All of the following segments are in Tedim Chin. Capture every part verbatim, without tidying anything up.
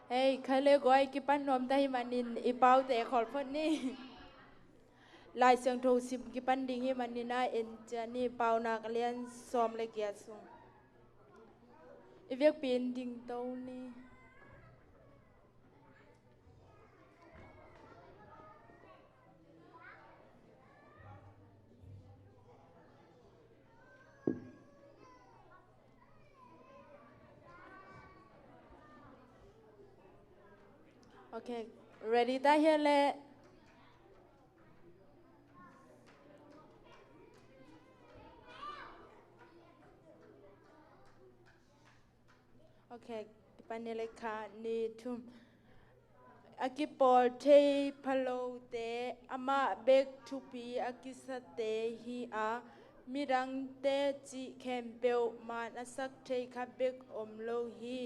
Hei, khaile guai, kipan nuam ta hi manin i paute khol phot ni. Lai Siangtho sim kipan ding hi manin a en cian ni. Paunak a lian sawm le giat sung. I vekpi in ding to ni. Ok, ready ta hia le? Ok, kipan ni le kha ni thum. A kipawl thei phalote, amah bek thupi a kisate hi a, midangte cih khempeuh man a sak thei khat bek om lo hi.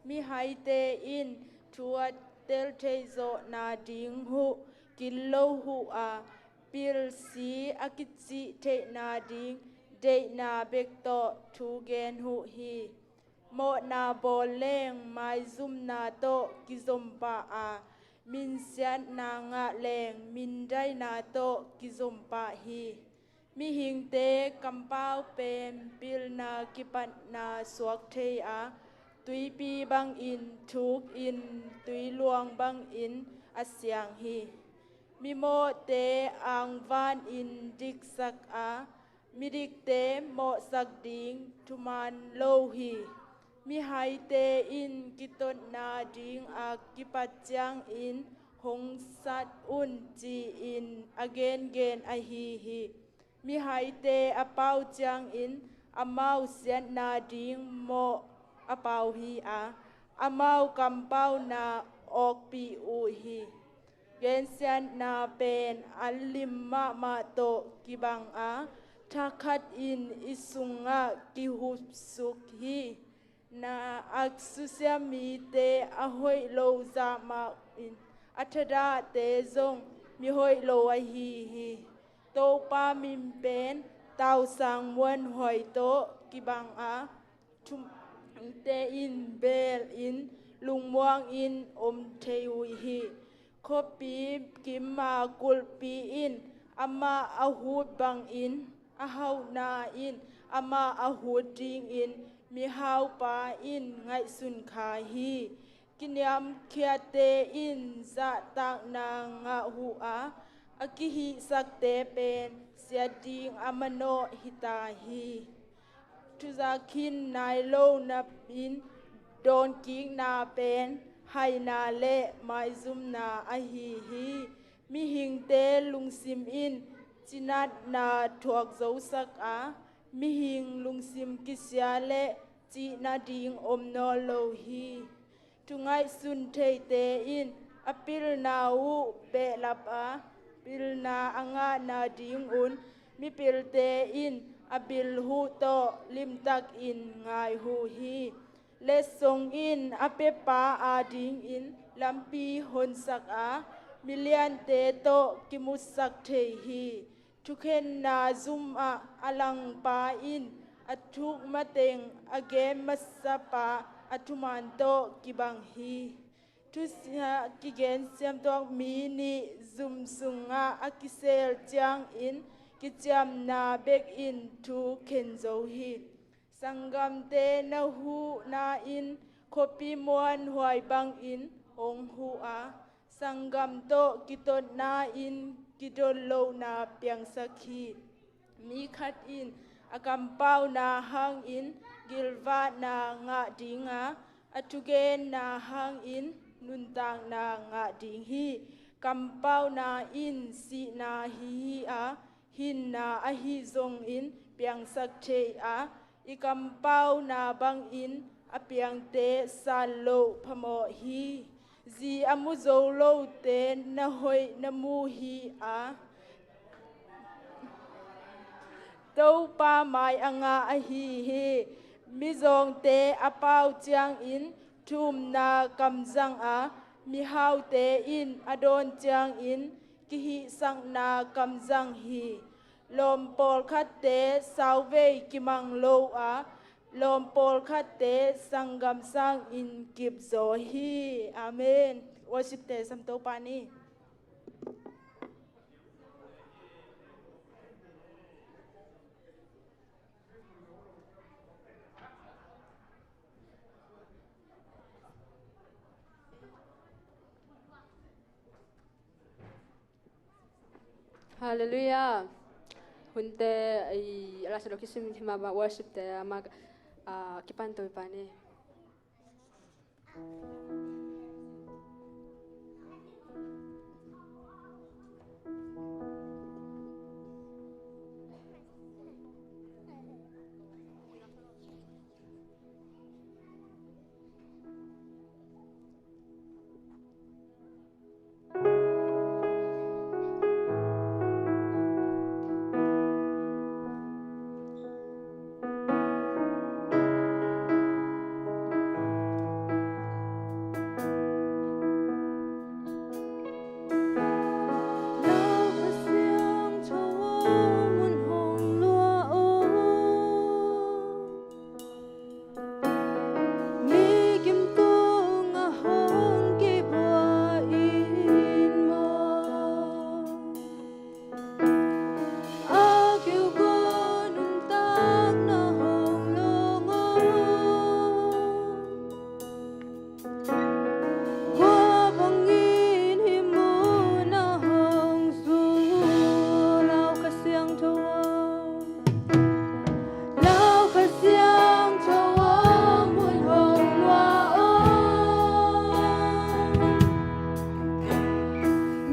Mihaite in thu a tel thei zawh nading huh, kil lo huh a, pilsi a kicih theih nading deihna bek tawh thu gen huh hi. Mawhna bawl leng maizumna tawh kizom pah a, minsiatna ngah leng mindaina tawh kizom pah hi. Mihingte kampau pen pilna kipatna suak thei a, tuipi bangin thukin tuiluang bangin a siang hi. Mimawhte angvanin diksak a, midikte mawhsak ding thuman lo hi. Mihaite in kitot nading a kipat ciangin hong sat un ci-in a gengen ahi hi. Mihaite a pau ciangin amau siat nading mawh a pau hi a, amau kampauna awkpih uh hi. Gensiatna pen a lim mahmah tawh kibang a, thakhatin i sungah kihupsuk hi. Na a susia mite a hoih lo zah mahin a thadahte zong mi hoih lo ahi hi. Topa min pen tausang muanhuai tawh kibang a, thumte in belin lungmuangin om thei uh hi. Khuapi kim a kulhpi in amah a hut bangin, a hauhna in amah a hut dingin mihaupa in ngaihsun kha hi. Kiniamkhiate in zahtakna ngah uh a, a kihihsakte pen siat ding a manawh hi ta hi. Thuzak khin nai lo napi-in dawnkikna pen haina le maizumna ahi hi. Mihingte lungsim in cinatna thuak zosak a, mihing lungsim kisia le cihna ding om nawn lo hi. Thungaihsun theite in a pilna uh behlap a, pilna a ngahna dingun mipilte in a bil uh tawh limtakin ngai uh hi. Letsong in a piapa adingin lampi honsak a, miliante tawh kimutsak thei hi. Thukhenna zum ah a langpa in a thuk mateng a gen masapa a thuman tawh kibang hi. Thusia kigen siamtuak mi nih zum sungah a kisel ciangin kiciamna bekin thu khen zo hi. Sanggamte na huhna in khuapi muanhuai bangin hong huh a, sanggam tawh kitotna in kidot lohna piangsak hi. Mi khat in a kampauna hangin gilvahna ngah ding a, a thugenna hangin nuntakna ngah ding hi. Kampauna in sihna hi hi a, hinna ahi zongin piangsak thei a, i kampauna bangin a piangte san loh phamawh hi. Zi a mu zo lote na hoih na mu hi a, Topa mai a ngah ahi hi. Mizawngte a pau ciangin thumna kamzang a, mihaute in a dawn ciangin kihihsakna kamzang hi. Lawm pawlkhatte sauvei kimang lo a, lawm pawlkhatte sanggam sangin kipzaw hi. Amen. Worship-te sam Topa ni. Halleluiah. Hunte i a la sa dok kisim hima ba worship-te ama, ah, kipan Topa ni. Mi kim tungah hong kibua in maw? A keu ko nuntakna hong long aw. Kua bangin hih munah hong zu aw, Lau Kha Siangtho aw. Lau Kha Siangtho aw, mun hong luah aw.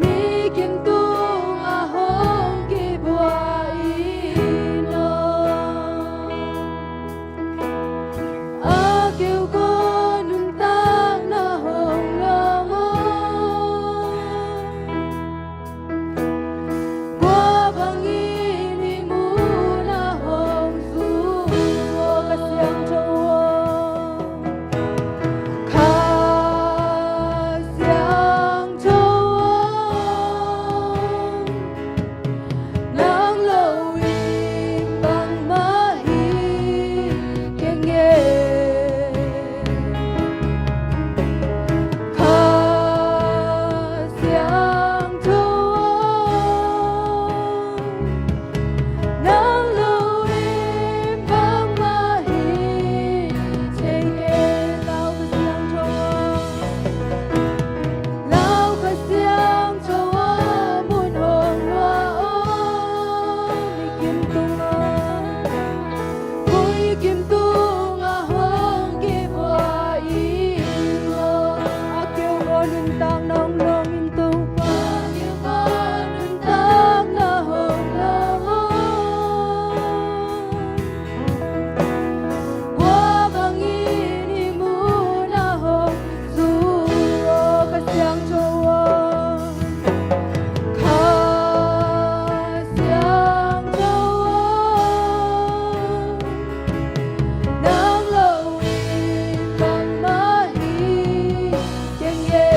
Mi kim tungah hong kibua in aw. A keu ko nuntakna hong long aw. Kua bangin hih munah hong zu aw, Kha Siangtho aw. Kha Siangtho aw. Nang lo in bangmah hi keng e. Kha Siangtho aw. Nang lo in bangmah hi thei kei, Lau Kha Siangtho aw. Lau Kha Siangtho aw, mun hong luah aw. Mi kim tungah, koi kim tungah hong kibua in aw. A keu ko nuntakna hong long in Topa. A keu ko nuntakna hong long aw. Kua bangin hih munah hong zu aw, Kha Siangtho aw. Kha Siangtho aw. Nang lo in bangmah hi keng e.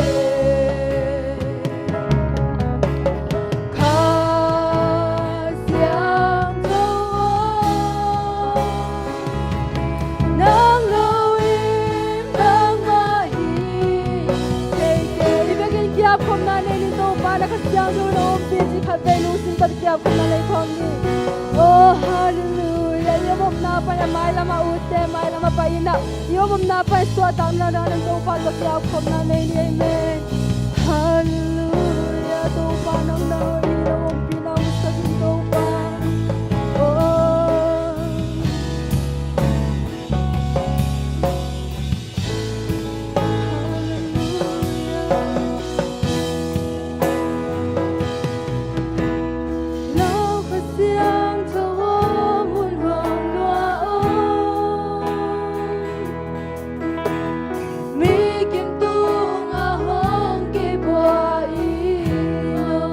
Kha Siangtho aw. Nang lo in bangmah hi thei kei. Hih biakinn kiapkhopna nei ni Topa, na Kha Siangtho na ompih cih khatvei lungsim tawh kiapkhopna nei khawm ni. Oh, halleluiah. I om omna pan a mailam a utte, mailam a pai in ah, i om omna pan suahtakna dang Topa tawh kiapkhopna nei ni. Amen. Halleluiah. Topa nang na hoih, na ompihna hong sak in Topa. Oh. Lau Kha Siangtho aw, mun hong luah aw. Mi kim tungah hong kibua in aw.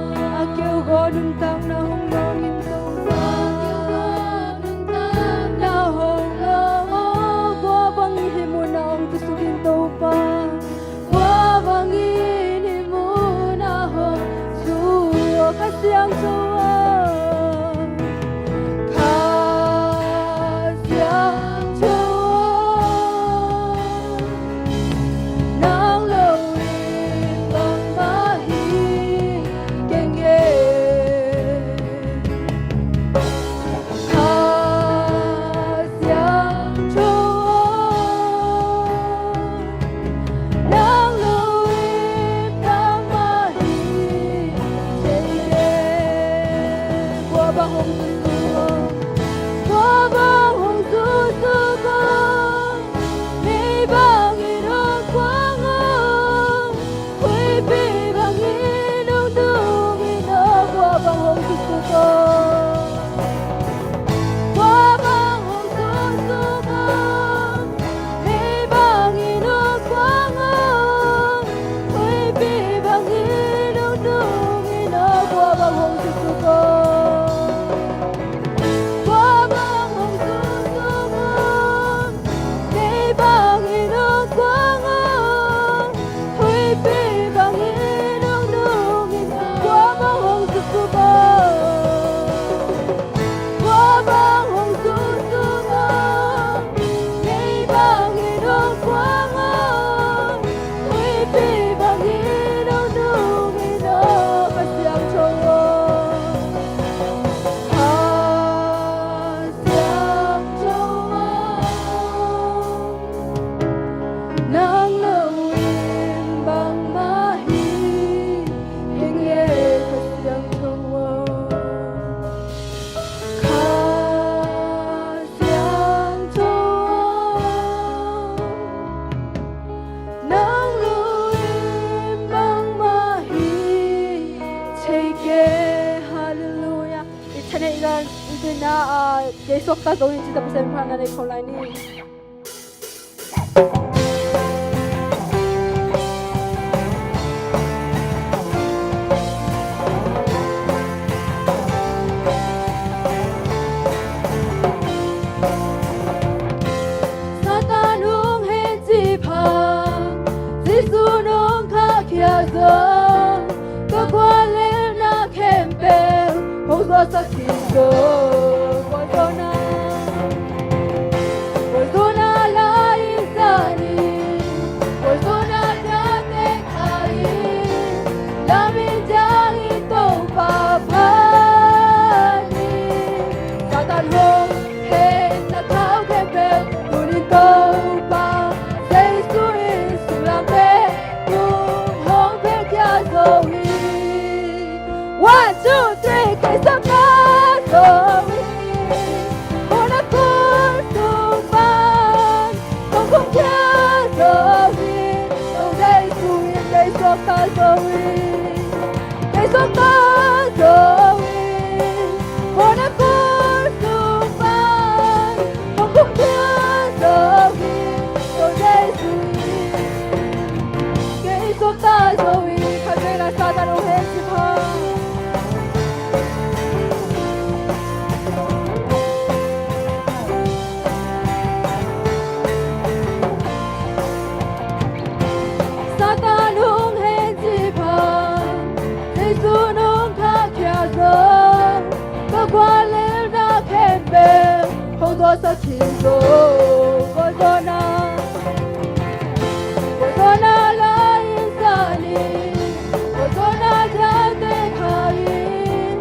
Kei suakta zo hi, cih tawh Pasian phatna nei khawm lai ni. Satan hong hen cih pha, Jesu nong khahkhia zong, ka guallelhna khempeuh hong zuaksak khin zo. Gualzawhna, gualzawhna lai in san in, gualzawhna date khai in, lam in ciang in Topa phat ni. Satan hong henna khau khempeuh tuni-in Topa Jesu in singlamteh tung hong phelkhia zo hi. One, two, three, kei suakta zo hi. Mawhna khual sung pan hong khumkhia zo hi. Nong Jesu in kei suakta zo hi. Kei suakta zo hi. Mawhna khual sung pan hong khumkhia zo hi. Nong Jesu in kei suakta zo hi. Khatvei lai Satan hong hen cih pha, Satan hong hen cih pha, Jesu nong khahkhia zong, ka guallelhna khempeuh hong zuaksak khin zo. Gualzawhna, gualzawhna lai in san in, gualzawhna date khai in,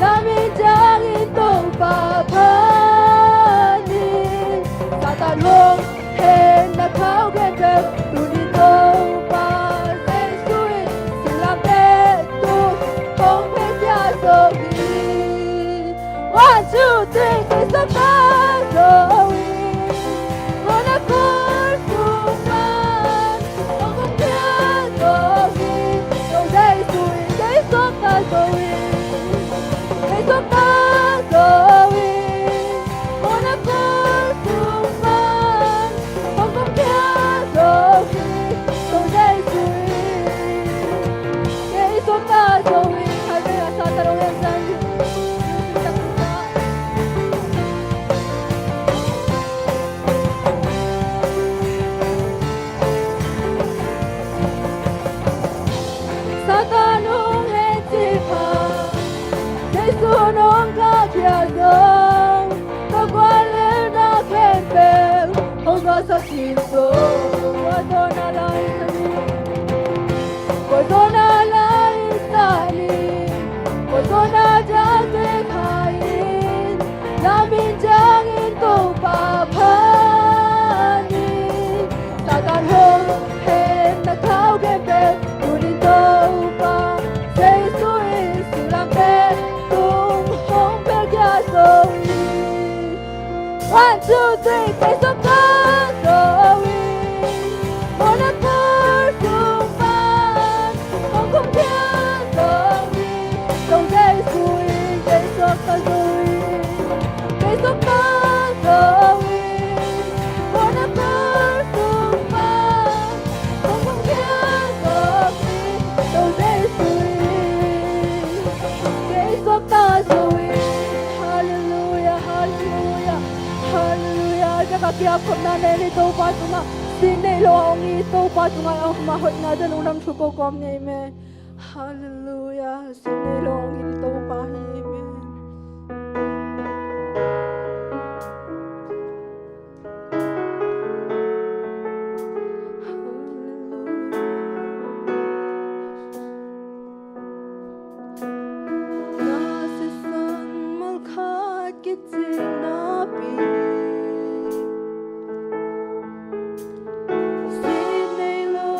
lam in ciang in Topa phat ni. Satan hong henna khau khempeuh tuni-in Topa Jesu in singlamteh tung hong phelkhia zo hi. One, two, three, kei suakta zo hi. Mawhna khual sung pan hong khumkhia zo hi. Nong Jesu in kei suakta zo hi. Kei suakta zo hi. Mawhna khual sung pan hong khumkhia zo hi. Nong Jesu in kei suakta zo hi. Khatvei lai Satan hong hen cih pha, Satan hong hen cih pha, Jesu nong khahkhia zong, ka guallelhna khempeuh hong zuaksak khin zo. Gualzawhna lai in san in, gualzawhna lai in san in, gualzawhna date khai in, lam in ciang in Topa phat ni. Satan hong henna khau khempeuh tuni-in Topa Jesu in singlamteh tung hong phelkhia zo hi. One, two, three, kei suakta zo hi. Mawhna khual sung pan hong khumkhia zo hi. Nong Jesu in kei suakta zo hi. Kei suakta zo hi. Mawhna khual sung pan hong khumkhia zo hi. Nong Jesu in kei suakta zo hi. Halleluia, halleluia, halleluia. Zaka kia khopna nei ni Topa tungah, sin nei lo a hong it Topa tungah a hong mah hoihna zia lungdam thu ko kawm ni. Amen. Halleluia. Sin nei lo a hong it Topa hi. Amen. Halleluia. Na sisan malkhat kicing napi, sin nei lo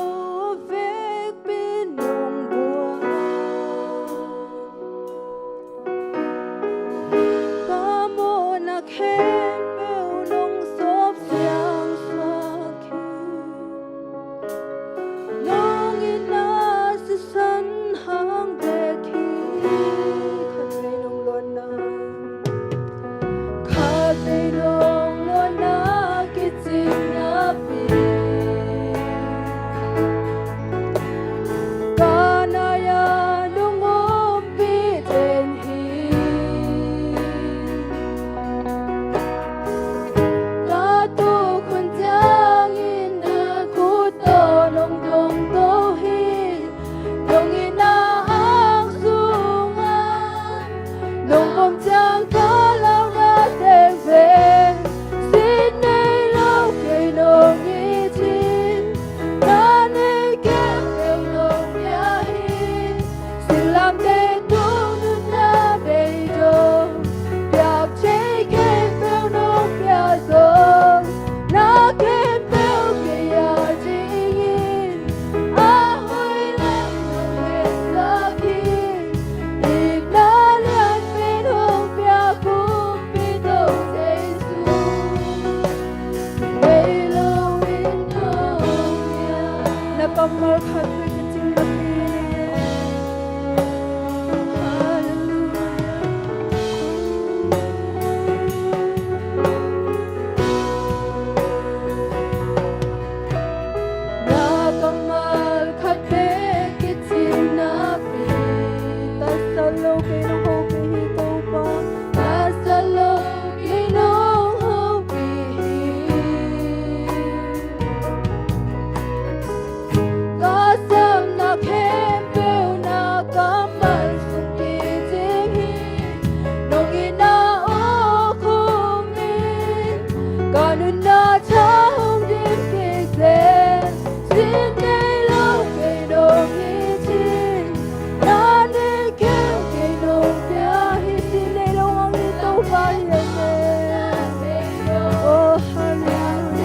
a vekpi nong guan. Na kammal khat bek kicing napi, tasat lo kei nong hopih hi Topa. Tasat lo kei nong hopih hi. Ka sapna khempeuh na kammal sung kicing hi. Nong itna aw khum in ka nunna tha hong dim kik zen. Sin nei lo kei nong hi cin, na nei kheuh kei nong pia hi. Sin nei lo hong hi Topa hi e. Oh, hallelujah.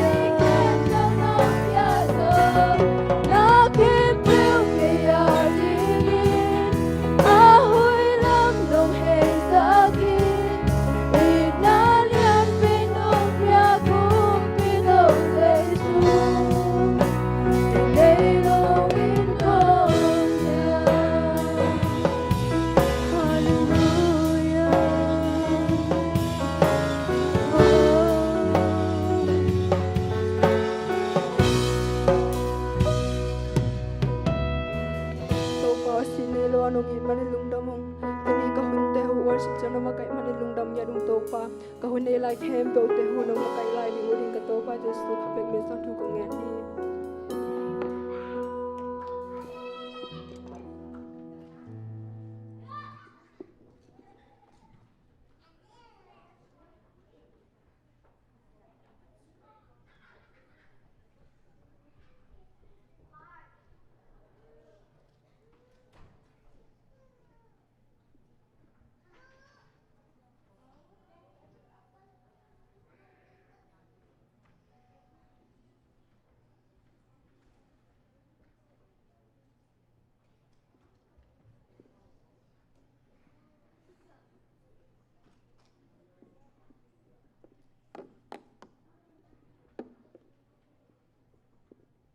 Na khempeuh kei a dingin a hoih lam nong heisak hi. Itna lianpi nong pia kumpi Topa Jesu. Sin nei lo in kong pia. Hallelujah. Topa, sin nei lo a nong it manin lungdam ung. Tuni ka hunte uh worship ciang nong makaih manin lungdam ngiat ung Topa. Ka hun nei lai khempeuhte uh nong makaih lai ding uh ding ka Topa Jesu kha bek min sang thu kong ngen hi.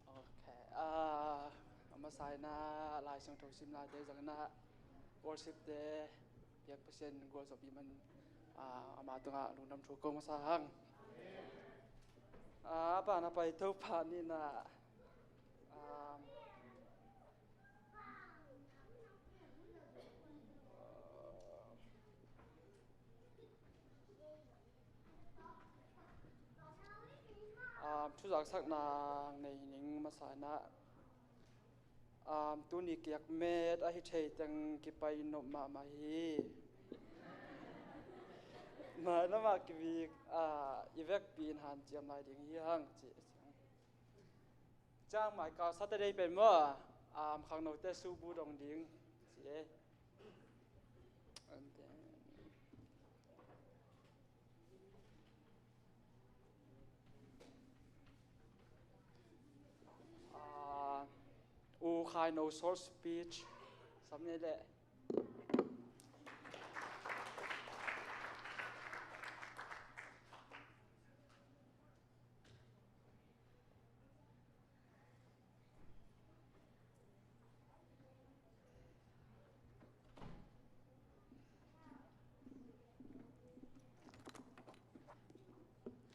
Ok, ah, a masa in ah Lai Siangtho sim laite zong in ah worship te piak Pasian gualzawhpih man, ah, ama tungah lungdam thu ko masa hang. Ah, a ban a pai Topa in ah, ah, Um, thuzaksakna nei ning masa in ah, um, tuni kiak met ahi thei teng kipai nop mahmah hi. Mah na mah kivik, ah, i vekpi in hanciam lai ding hi hang ci. Ciang mai kal Saturday pen maw, um, khangnote subu dong ding ci e. And then, uh, U Khai No Short Speech sam ni le.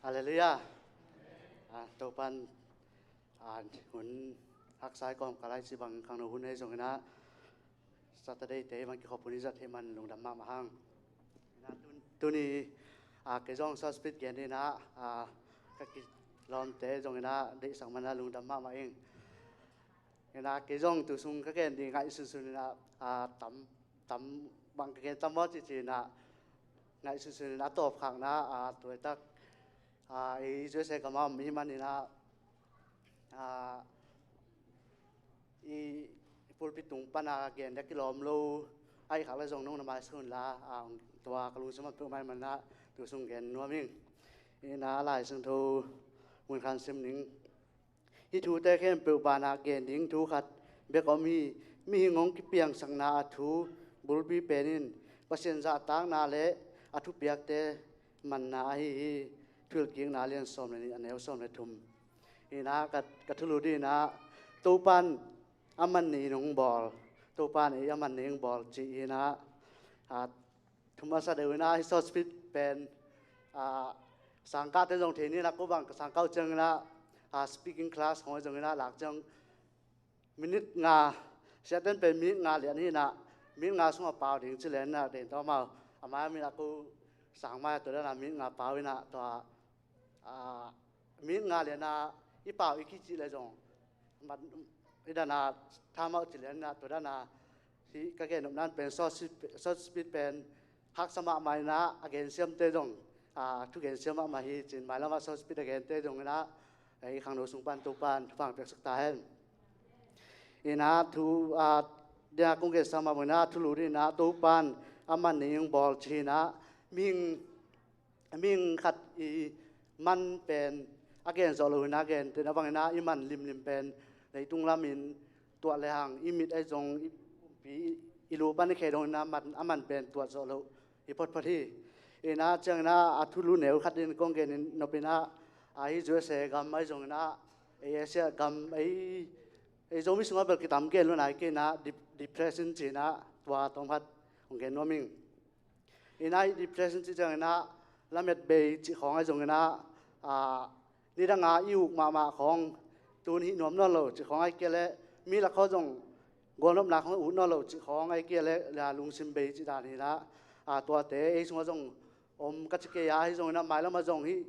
Halleluiah. Ah, Topan, ah, hun haksa i kawm ka lai ci bang khangno hun hei zong in ah Saturday te man kikhop hun i zat hei man lungdam mahmah hang. Tuni, ah, kei zong short speech gen ding in ah, ah, ka kilawmte zong in ah deihsak man ah lungdam mahmah ing. In ah kei zong tu sung ka gen ding ngaihsunsun in ah, ah, tam, tam bang ka gen tam maw ci ci in ah ngaihsunsun in ah tawpkhakna, ah, tuaitak, ah, i U S A gam ah om i man in ah, ah, i pulpit tung pan a gen dek kilawm lo ahih khak leh zong nong na maisak un la, ah, tua ka lungsim a peuhmah i man ah tu sung gen nuam ing. In ah Lai Siangtho mun khat sim ning. Hih thute khempeuh banah gen ding thu khat bek om hi. Mihing hong kipiangsakna a thu bulpi pen in Pasian zahtakna le a thupiakte manna ahi hi. Thuhilhkikna lian sawm le nih, a neu sawm le thum. In ah ka, ka thulu ding in ah Topan a man ni in hong bawl, Topa in ei a man ni in hong bawl ci-in ah, a, thu masa deuh in ah hih short speech pen, a, sangkahte zong thei ni in ah, ko bang ka sangkah uh ciangin ah, a, speaking class khong zong in ah lak ciang minute nga, siaten pen minute nga lian hi in ah, minute nga sungah pau ding ci lian in ah den tawh amau, a mai a min ah ko sang mai a tua dan a minute nga pau in ah tua, a, minute nga lian a i pau i kicih le zong, man, i dan a thamau ci lian in ah tua dan a, hih ka gen nopna pen short speech, short speech pen haksa mahmah in ah a gensiamte zong, a, thu gensiam mahmah hi ci-in mailam ah short speech a gente zong in ah, ei khangno sung pan Topa in thupha piaksak ta hen. In ah thu, a, dia kong gensa mah bang in ah thulu ding in ah Topa in a man ni in hong bawl ci hi in ah, mihing mihing khat i man pen a gen zawh lo hi in ah, gentehna bang in ah i man limlim pen leitung lam in tuah le hang i mit ahi zong i, i, i lu pan i khe dong in ah man, a man pen tuat zawh lo hi photphot hi. In ah ciangin ah a thulu neu khat in kong gen in nop in ah, a, hih U S A gam ahi zong in ah, ei Asia gam, ei, ei Zomi sungah bel kitam gen lo nai kei in ah, dep-, depression ci in ah tua tawm khat kong gen nuam ing. In ah hih depression cih ciangin ah lamet bei cih khawng ahi zongin ah, a, nidang a i uk mahmah khawng tun hih nuam nawn lo cih khawng ahih kei leh mi lak khawng zong gualnopna khawng ut nawn lo cih khawng ahih kei leh, a, lungsim bei cih dan hi in ah, a, tuate ei sungah zong om ka ci kei a, ahi zongin ah mailam ah zong hih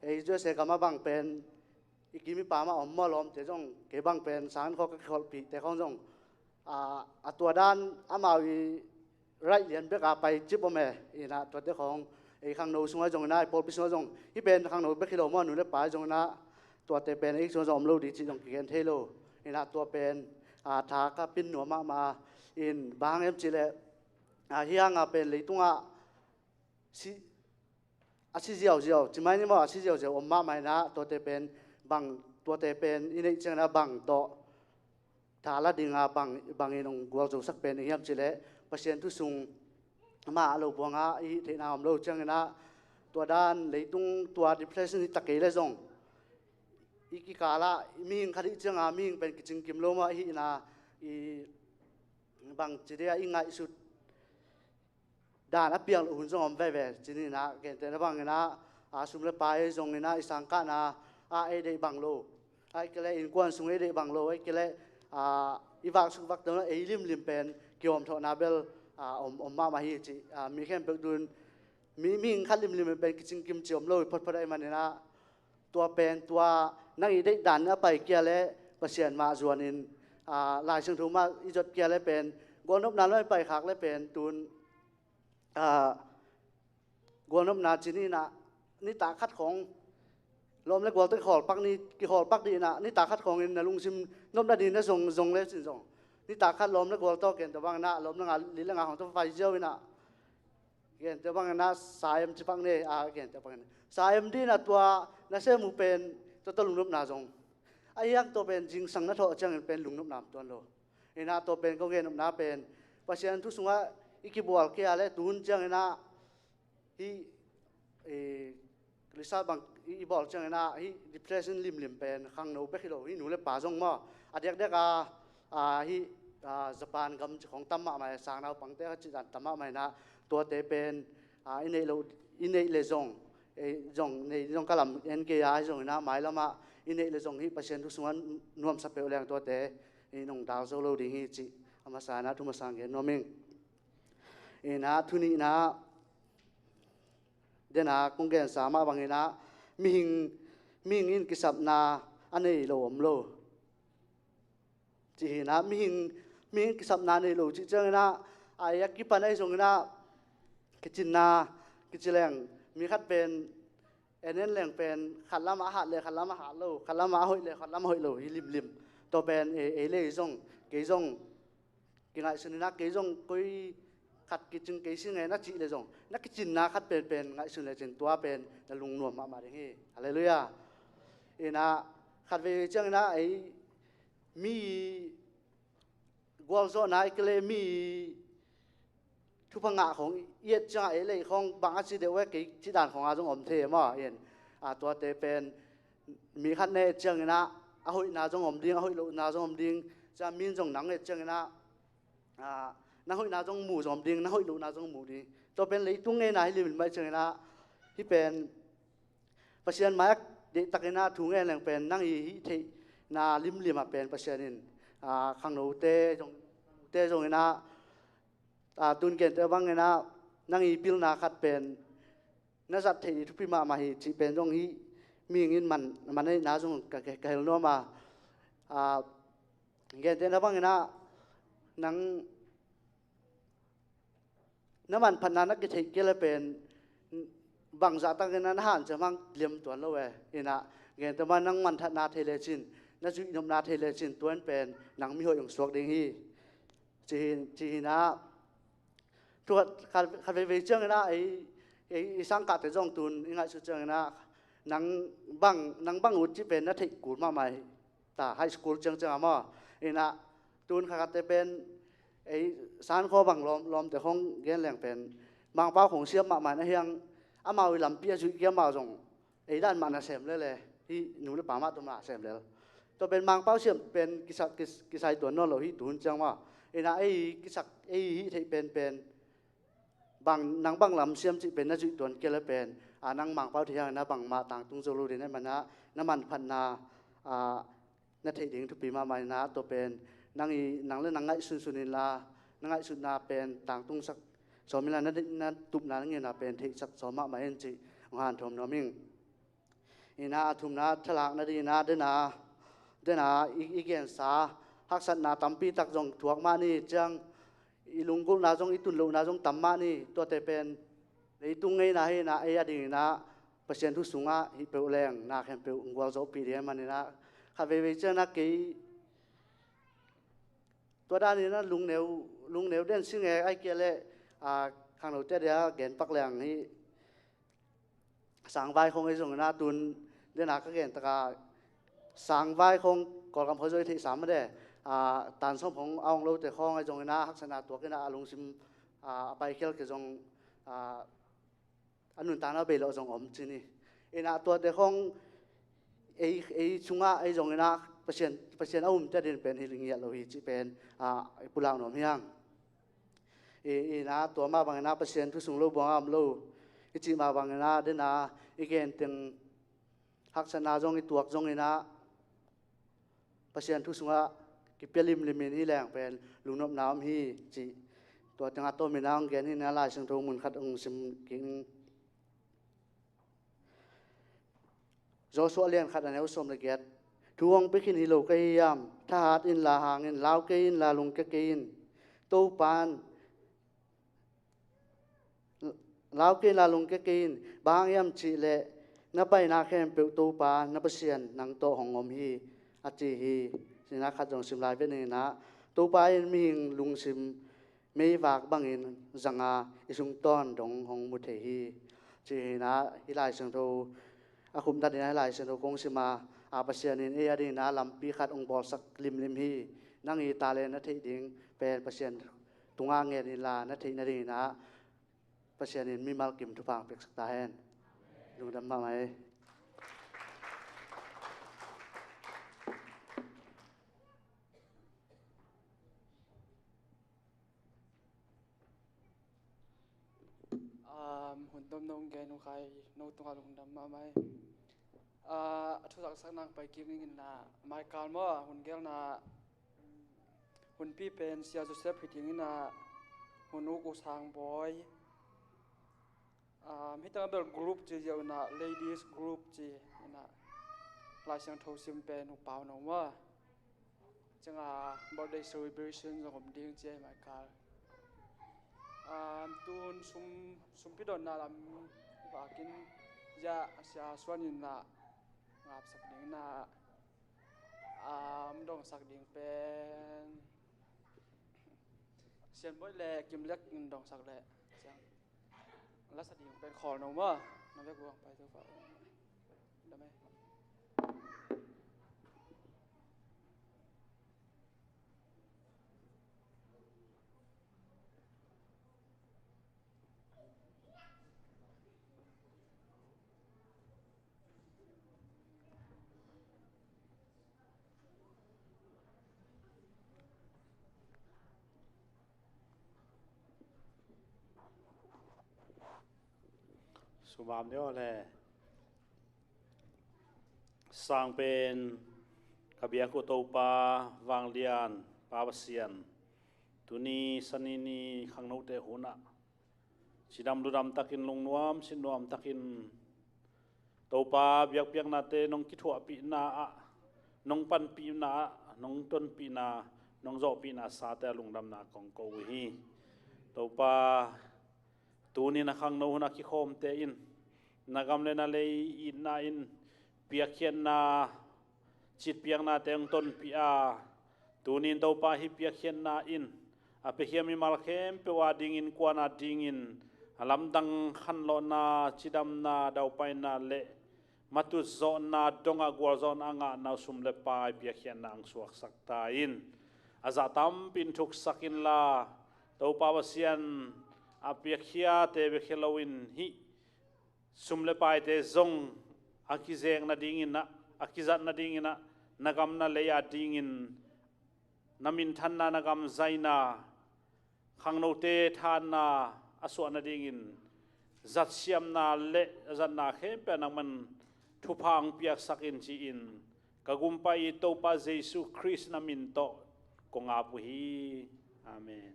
ei U S A gam ah bang pen i kim i pam ah om maw, lawmte zong kei bang pen sang in khawng ka kikholhpihte khawng zong, a, a tua dan amau i raih lian bek a pai cip om e. In ah tuate khawng ei khangno sungah zong in ah, ei pawlpi sungah zong, hih pen khangno bek hi lo maw, nu le pa zong in ah tuate pen ei sungah zong om lo ding cih zong kigen thei lo. In ah tua pen, a, tha ka pia nuam mahmah in, bang hang hiam cih leh, a, hih hang a pen leitungah si, a si ziauziau, ci mai ni maw, a si ziauziau om mahmah in ah, tuate pen bang, tuate pen i neih ciangin ah bang tawh tha la ding a, bang, bang in hong gualzosak pen i hiam cih leh Pasian thu sung mah a lo buang a i hih theihna om lo ciangin ah, tua dan leitung tua depression hi ta kei leh zong i kikal ah mihing khat hih ciang a mihing pen kicingkim lo mah i hih in ah, i bang ci dia, i ngaihsut dan a piang loh hun zong om veve. Ci ni in ah, gentehna bang in ah, a, sum le pai zong in ah, i sangkahna ah ei deih bang lo, ahih kei leh innkuan sung ei deih bang lo, ahih kei leh, a, i vaksuk vakto na ei limlim pen kihawmthawhna bel, a, om, om mahmah hi cih, a, mi khempeuh tun mi, mihing khat limlim pen kicingkim cih om lo hi photphot ahih manin ah, tua pen tua nang i deih dan a pai kei leh Pasian mah zuan in, a, Lai Siangtho mah i zot kei leh pen gualnopna lam i pai khak leh pen tun, a, gualnopna ci ni in ah, nitak khat khawng lawm le gual tawh kihawlpak ni, kihawlpak dih in ah, nitak khat khawng in na lungsim nopna ding na zong, zong le cin zong, nitak khat lawm le gual tawh, gentehna bang in ah lawm le nga, li le nga khawng tawh vai ziau in ah, gentehna bang in ah sa em ci pak ni, a, gentehna bang in ah sa em dih in ah tua na sem uh pen tua tawh lungnopna zong, a hiang tua pen zingsang na thawh ciangin pen lungnopna om tuan lo. In ah tua pen kong gen nopna pen Pasian thu sungah i kibual kei leh tun ciangin ah hih, eh, result bang i, i bawl ciangin ah hih depression limlim pen khangno bek hi lo, hih nu le pa zong maw, a diakdiak a, a, hih, a, Japan gam cih khawng tam mahmah, sang naupangte kha cih dan tam mahmah in ah, tuate pen, a, i neih lo, i neih le zong, ei zong, nei zong ka lam en kei a, ahi zongin ah mailam ah i neih le zong hih Pasian thu sungah nuamsa peuh leng tuate in hong dal zo lo ding hi cih a masa in ah thu masa gen nuam ing. In ah thu nihna, den a kong gensa mah bangin ah, mihing, mihing in kisapna a nei lo om lo. Ci hi in ah, mihing, mihing kisapna a nei lo cih ciangin ah, a, a kipan ahi zongin ah, kicinna, kici leng, mi khat pen, en en leng pen, khat lamah a hat le, khat lamah a hat lo, khat lamah a hoih le, khat lamah a hoih lo, hi limlim. Tua pen, ei, ei le ei zong, kei zong, kingaihsun in ah, kei zong koi khat kicing kei si nge na cih le zong, na kicinna khat penpen ngaihsun lecin tua pen na lungnuam mahmah ding hi. Halleluiah. In ah, khat vei ciangin ah ei mi gualzawhna i kile mi thupha ngah khawng i et ciangah ei lei khawng bang a ci deuh e, kei cih dan khawng a zong om thei e maw. In ah, tuate pen mi khat ne et ciangin ah a hoihna zong om ding, a hoih lohna zong om ding, Cia min zong nang et ciangin ah, ah, nang hoihna zong mu zawm ding, nang hoih lohna zong mu ding. Tua pen leitung ngeina hi limlim mah ciangin ah, hih pen Pasian mai-ah deihtakin ah thu ngen leng pen nang i hih theihna limlim ah pen Pasian in, ah, khangnote zong, te zongin ah, ah, tun gente bangin ah nang i pilna khat pen na zat theih ding thupi mahmah hi cih pen zong hih mihing in man, man neihna zong ka, ka, ka hel nuam a. Ah, gente na bangin ah nang na manphatna na kitheih kei le pen bangzah takin na hanciam hang lem tuan lo e. Inah gente mah nang manthatna thei lecin, na zuihnopna thei lecin, tuan pen nang mihoih hong suak ding hi. Ci hi, ci hi inah thu khat, khat, khat veivei ciangin ah ei, ei, ei sangkahte zong tun i ngaihsut ciangin ah nang bang, nang bang ut cih pen na theih kul mahmah hi. Ta high school ciangciang a maw. Inah tun khat khatte pen ei sankhaw bang lawm, lawmte khong gen leng pen Mangpau khong siam mahmah na hiang, amau i lampi a zuih kia amau zong ei dan mah na sem lel e. Hih nu le pa mah tawh mah sem lel. Tua pen Mangpau siam pen kisa, kis, kisai tuan nawn lo hi tun ciang maw. Inah ei kisak, ei hih theih penpen bang, nang bang lam siam cih pen na zuih tuan kei le pen, a, nang Mangpau thei hangin ah bangmah tangtung zo lo ding ahih manin ah na manphatna, a, na theih ding thupi mahmah inah tua pen nang i, nang le nang ngaihsunsun inla, na ngaihsutna pen tangtungsak sawm inla, na, na tupna na ngenna pen theihsak sawm mahmah in cih hong hanthawn nuam ing. Inah a thumna thalak nading inah dena, dena i, i gensa haksatna tampi tak zong thuak mah ni, ciang i lunggulhna zong, i tunlohna zong tam mah ni. Tuate pen leitung ngeina hi inah ei a ding inah Pasian thu sungah hih peuh leng na khempeuh hong gualzawhpih ding ahih manin ah khat veivei ciang inah kei tua dan inah lungneu, lungneu den sing e, ai kia le, a, khangnote dia genpak leng hi. Sangvai khong ei zong inah tun dena ka gen taka sangvai khong Kawlgam khua zong i theihsa mah de, a, tansawm khong a ong lote khong ei zong inah haksatna tuak inah a lungsim, a, a paikhial kei zong, a, a nuntakna bei lo zong om ci ni. Inah tuate khong ei, ei sungah ei zong inah Pasian, Pasian a umte din pen hi ngiat lo hi cih pen, a, i pulak nuam hi hang. I, inah tua mah bangin ah Pasian thu sung lo buang a om lo. I cih mah bangin ah dena i genteng haksatna zong i tuak zong inah Pasian thu sungah kipia limlim in hi leng pen lungnopna om hi cih tua tengah tawm inah hong gen hi inah Lai Siangtho mun khat hong sim kik ning. Joshua lian khat a neu sawm le giat. Thu hong pia khin hi lo ka hi hiam? Thahat inla hang in, lau kei inla lungkia kei in. Topa in, lau kei inla lungkia kei in. Bang hang hiam cih leh na paina khempeuh Topa na Pasian nang tawh hong om hi, a ci hi. Cih inah khat zong sim lai vet ning inah, Topa in mihing lungsim meivak bangin zanga i sungtawn dong hong mu thei hi. Cih inah hih Lai Siangtho a khupna ding ah hih Lai Siangtho kong sim a, a, Pasian in ei a ding inah lampi khat hong bawlsak limlim hi. Nang i talent na theih ding pen Pasian tungah ngen inla na theih nading inah Pasian in mimal kim thupha hong piaksak ta hen. Lungdam mahmah hi. Um, hun tom nong gen uh khai no tungah lungdam mahmah hi. Ah, a thuzaksak nang pai kik ning inla, Michael maw, hun gelna, hunpi pen Sia Joseph hi ding inah, hun uk U Sang Bawi. Um, hih tengah bel group ci ziau inah, ladies group ci inah, Lai Siangtho sim pen U Pau No maw. Ciangah birthday celebration zong om ding ci a hi Michael. Um, tun sum, sumpi donna lam vakin zia Sia Suan inah ngapsak ding inah, um, dongsak ding pen Sian Bawi le Kim Lek in dongsak le ciang. Lasa ding pen khawl no maw? Na vek uang pai tu fa. Dam e. Tumam ni aw le. Sang pen ka biak uh Topa vanglian, Pa Pasian, tuni Sani ni khangnote hunah cidam ludam takin, lungnuam sinnuam takin Topa biakpiaknate nong kithuahpihna ah, nong panpihna ah, nong tonpihna, nong zawhpihna sate a lungdamna kong ko uh hi. Topa, tuni na khangno hun a kikhawmte in na gam le na lei itna in piakkhiatna, citpiaknate hong tonpih a, tunin Topa hih piakkhiatna in a piakhia mimal khempeuh a dingin, kuana dingin a lamdang khanlawhna, cidamna, daupaina le matut zawhna dongah gualzawhna a ngahna uh sum le pai piakkhiatna hong suaksak ta in. A zah tampi in thuksak inla, Topa Pasian, a piakkhiate bek hi loin hih sum le paite zong a kizek nadingin ah, a kizat nadingin ah, na gam na lei a dingin na minthanna, na gam zaina, khangnote thahatna a suah nadingin zatsiamna le zatna khempeuh nangman thupha hong piaksak in ci-in ka gumpa i Topa Jesu Khrist na min tawh kong ap uh hi. Amen.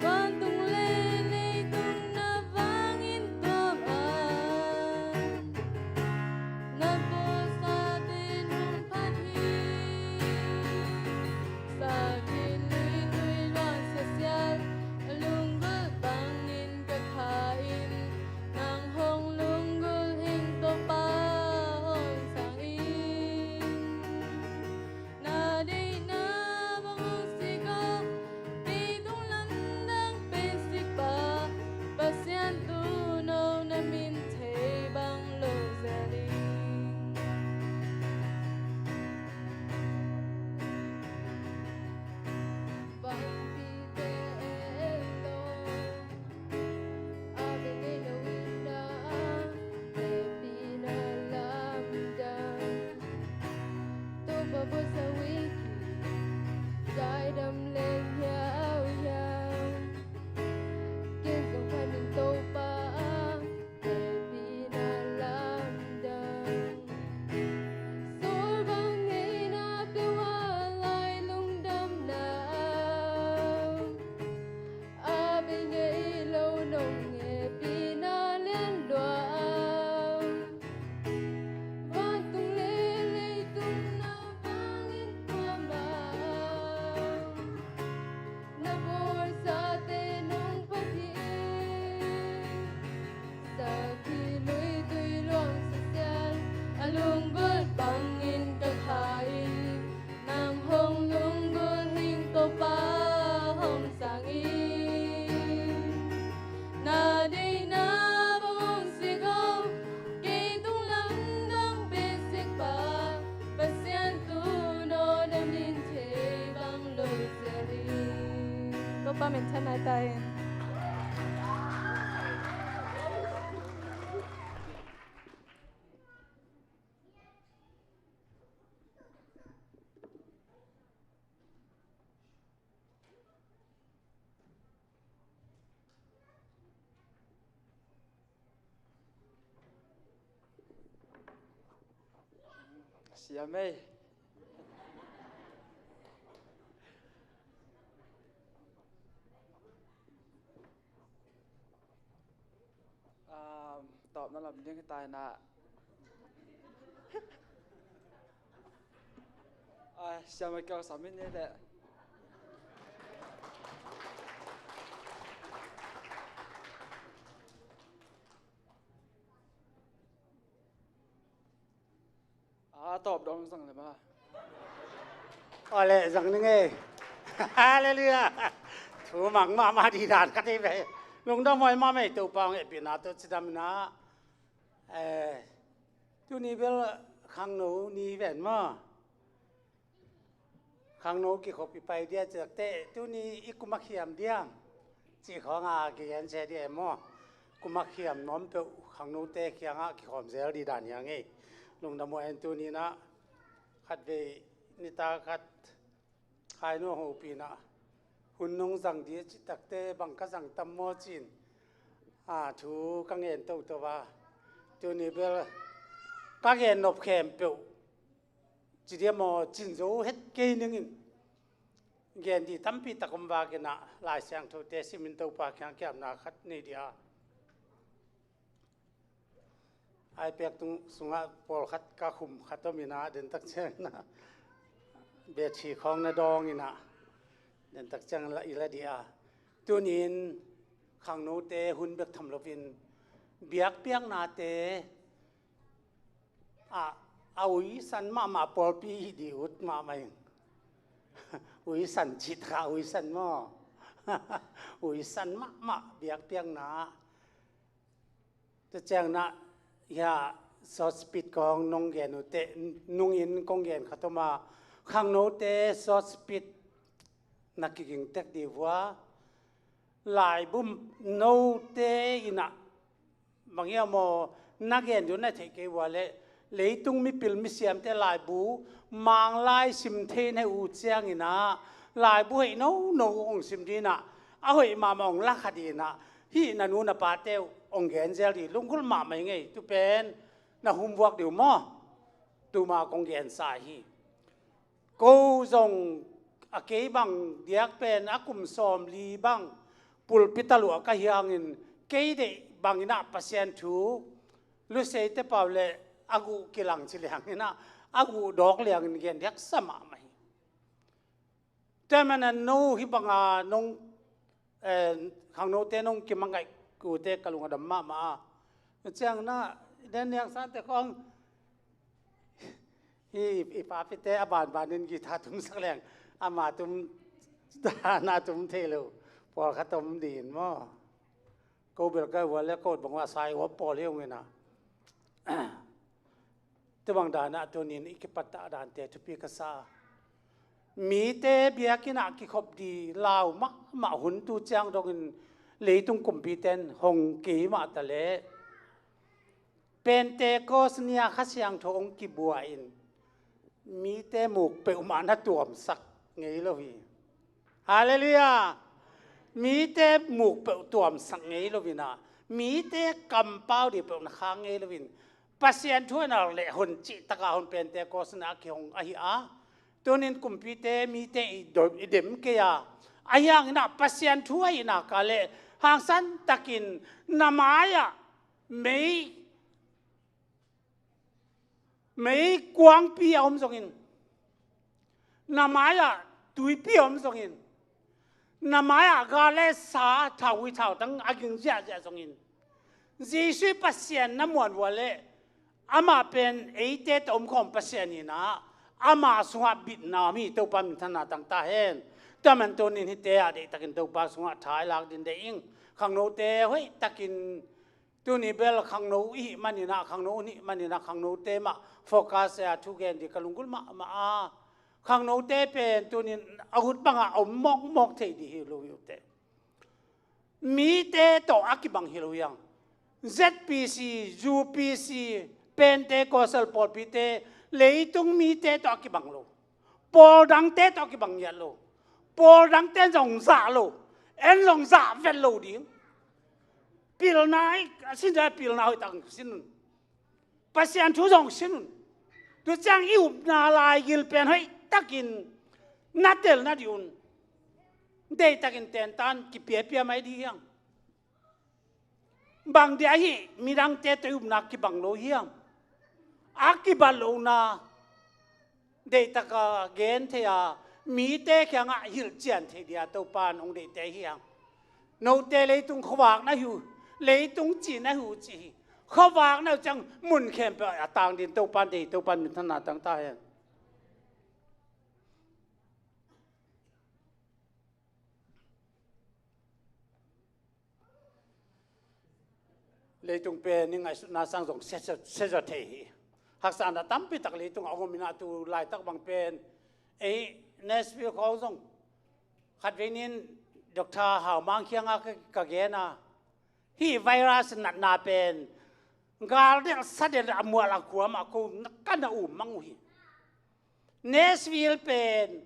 Vantung le leitung na vangin tuam a, na bawlsate nong phat hi. Sakhi lui tui luang sasial a lunggulh bangin ka kha in, nang hong lunggulh hing Topa hong sang in. Na deihna bang hong sik aw, kei tung lamdang pen sik pa, Pasian tuuno na min thei bang lo zel in. Vanpite en lo. A bei ngei lo nong hehpihna lian lua a, vantung le leitung na vangin kuamah a, na bawlsate nong phat hi. Sakhi lui tui luang sasial a lunggulh bangin ka kha in, nang hong lunggulh hing Topa hong sang in. Na deihna bang hong sik aw, kei tung lamdang pen sik pa, Pasian tuuno na min thei bang lo zel in. Topa minthanna ta in. Siam ei. Ah, tawpna lam ding hi ta in ah. Ah, Sia Michael sam in ni leh. A tawp dong zang le ma. Aw le, zang ning ei. Halleluiah. Thu mang mahmah dih dan khat hi ve. Lungdam huai mahmah ei, Topa hong hehpihna tawh cidam in ah. Eh, tuni bel khangno ni ven maw. Khangno kikhop i pai dia ci tak teh, tuni i kum a khiam diam cih khawng a kigen cia dia maw. Kum a khiam nuam peuh khangnote kiangah kikhawm zel dih dan hi hang ei. Lungdam huai in tuni in ah khatvei nitak khat Khainu hopih in ah hun nong zang dih a cih tak teh, bang ka zang tam maw ci-in, a, thu ka ngen toto a. Tuni bel ka gen nop khempeuh ci diam maw, cin zo het kei ning in. Gen dih tampi tak om vak in ah, Lai Siangthote sim in Topa kiang kiamna khat nei dih a. Ai pek tung sungah pawlkhat ka khum khat om in ah, den tak ciang in ah, bethri khawng na dawng in ah, den tak ciang la i la dih a. Tuni in khangnote hun bek tham loin, biakpiaknate ah, a uisan mahmah pawlpi i dih ut mahmah in. Uisan cih tak a uisan maw. Uisan mahmah biakpiakna. Tua ciang in ah, hia, short speech kong nong gen uh teh, nungin kong gen khat om a, khangnote short speech na kiging tek dih vua, laibu note in ah, bang hiam maw, na gen dih uh na theih kei vua leh, leitung mipil misiamte laibu, Manglai sim thei na hih uh ciang in ah, laibu hoih nono hong sim dih in ah, a hoih mahmah hong la kha dih in ah, hih na nu na pate uh hong gen zel dih, lunggulh mahmah ing ei, tu pen na homework dih uh maw, tuma kong gensa hi. Ko zong a kei bang diak pen a kum sawmli bang pulpit a luah ka hi hangin, kei deih bang in ah Pasian thu Luseite pau le a guh kilang ci liang in ah, a guh dawk liangin gen diaksa mahmah hi. Tua manin no hih banga nong, eh, khangnote nong kimangaih uh teh ka lung a dam mahmah a. Ciang in ah, den niang sate khawng, hih i papite a banbanin guitar tumsak leng, ama tum, na tum thei lo, pawlkhat om dih in maw. Ko bel ka vua le ko bang a sai ua pawl hi ung in ah. Tua bang dan ah tuni in i kipat dah dante thupi ka sa. Mite biakinn ah kikhop dih lau mahmah hun tu ciang dongin leitung kumpite in hong kei mah ta leh, Pentecost ni a Kha Siangtho hong kibuak in mite muk peuhmah na tuamsak ngei lo hi. Halleluiah. Mite muk peuh tuamsak ngei lo in ah, mite kampau dih peuh na khang ngei lo in, Pasian thu a nar leh hon cih tak a hon Pentecost ni a kihong ahi a. Tuni in kumpite mite i do-, i dem kei a, ahi hangin ah Pasian thu ahihna ka leh hangsan takin na mai-ah mei, meikuangpi a om zongin, na mai-ah tuipi a om zongin, na mai-ah gal le sa, thaugui thautang a ging ziahziah zongin, Jesuh Pasian na muan vua leh, amah pen eite tawh omkhawm Pasian hi in ah, ama sungah bitna om hi. Topa minthanna tang ta hen. Tua manin tuni in hihte ah deihtakin Topa sungah tha i lak ding deih ing. Khangnote hoihtakin, tuni bel khangno i hih manin ah, khangno i hih manin ah, khangnote mah focus a thugen dih ka lunggulh mahmah a. Khangnote pen tuni in a ut bangah om mawkmawk thei dih hi lo hi uh teh. Mite tawh a kibang hi lo hi hang. Z P C, U P C, Pentecostal pawlpite, leitung mite tawh a kibang lo. Pawl dangte tawh a kibang ngiat lo. Pawl dangte zong zah lo. En zong zah vet lo ding. Pilna i, a sin zah pilna hoih tak sin un. Pasian thu zong sin un. Tu ciang i upna laigil pen hoih takin na tel na dih un. Deih takin tentan kipiapia mai dih hi hang. Bang dia hih midangte tawh i upna kibang lo hiam? A kibat lohna deihtak a gen thei a, mite kiangah hilhcian thei dia Topan hong deihte hi hang. Note leitung khuavak na hi uh, leitung cih na hi uh ci hi. Khuavak na hi uh ciang mun khempeuh a tang ding Topan deih hi, Topan minthanna tang ta hen. Leitung pen i ngaihsutna sang zong siazaw thei hi. Haksatna tampi tak leitung a hong om in ah, tu laitak bang pen ei Nashville khawng zong khatvei nin Doctor Hau Mang kiangah ka, ka gen a, hih virus natna pen gal delh sa delh a mual a kuam a ko na ka na um mang uh hi. Nashville pen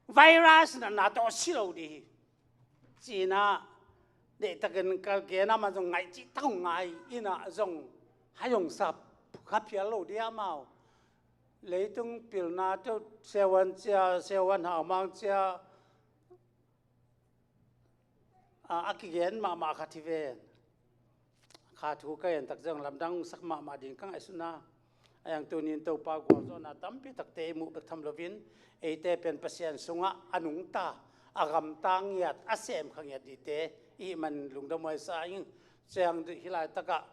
virus natna tawh si lo ding hi. Ci-in ah deihtakin ka gen a, amah zong ngaih cih tak hong ngai in ah zong hai hong sa kha phial lo ding amau. Leitung pilna tawh siavuan cia, siavuan Hau Mang cia, a, a kigen mahmah khat hi ven. Kha thu ka gen tak ciang lamdang sak mahmah ding ka ngaihsun a. A, a yang tunin Topa gualzawhna tampi takte i muh bek tham loin, eite pen Pasian sungah a nungta, a gamta ngiat, a sem kha ngiat dingte i hih man lungdam huai sa ing. Ciang hih laitakah,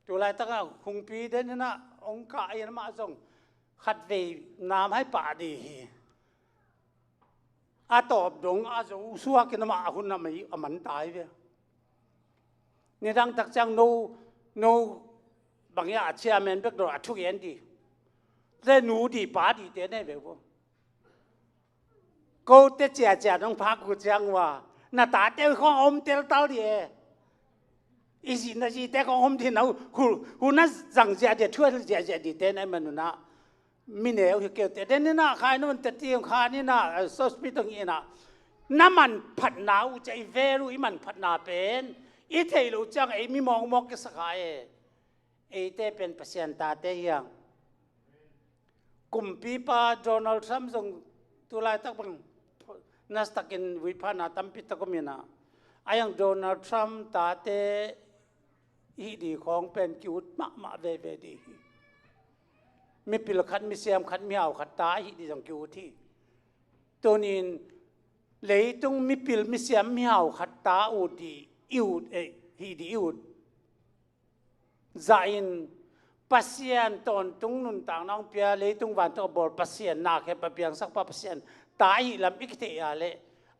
tu laitakah hungpi den in ah hong kah in amah zong khatvei nam hai pah ding hi. A tawp dong a zo suak in amah a hun a mei a man ta hi ve. Nidang tak ciang no, no bang hiam a chairman bek dong a thugen ding. Le nu ding pa dingte nei ve vo. Kote ciacia nong phak uh ciang ua, na tate uh khawng a om teltal ding e. I zi, na zite khawng a om ding, na hu, hu na zang ziahziah, thuah ziahziah dingte na i man un ah. Mi neu hi kei uh teh, den in ah khai na man teh, ti hong khan in ah, eh, saucepan hong in ah. Na manphatna uh ciah i vel uh, i manphatna pen i theih loh ciang ei mi mawkmawk kisak kha e. Eite pen Pasian tate hi hang. Kumpipa Donald Trump zong tu laitak bang nasatak in vuiphana tampi tak om in ah. A, a yang Donald Trump tate hih ding khawng pen ki-ut mahmah veve ding hi. Mipil khat, misiam khat, mihau khat ta hih ding zong ki-ut hi. Tunin leitung mipil, misiam, mihau khat ta ut ding i ut, eh, hih ding i ut zah in Pasian tawntung nuntakna hong pia, leitung vantung a bawl Pasian, na khempeuh a piangsakpa Pasian ta ahih lam i kithei a leh,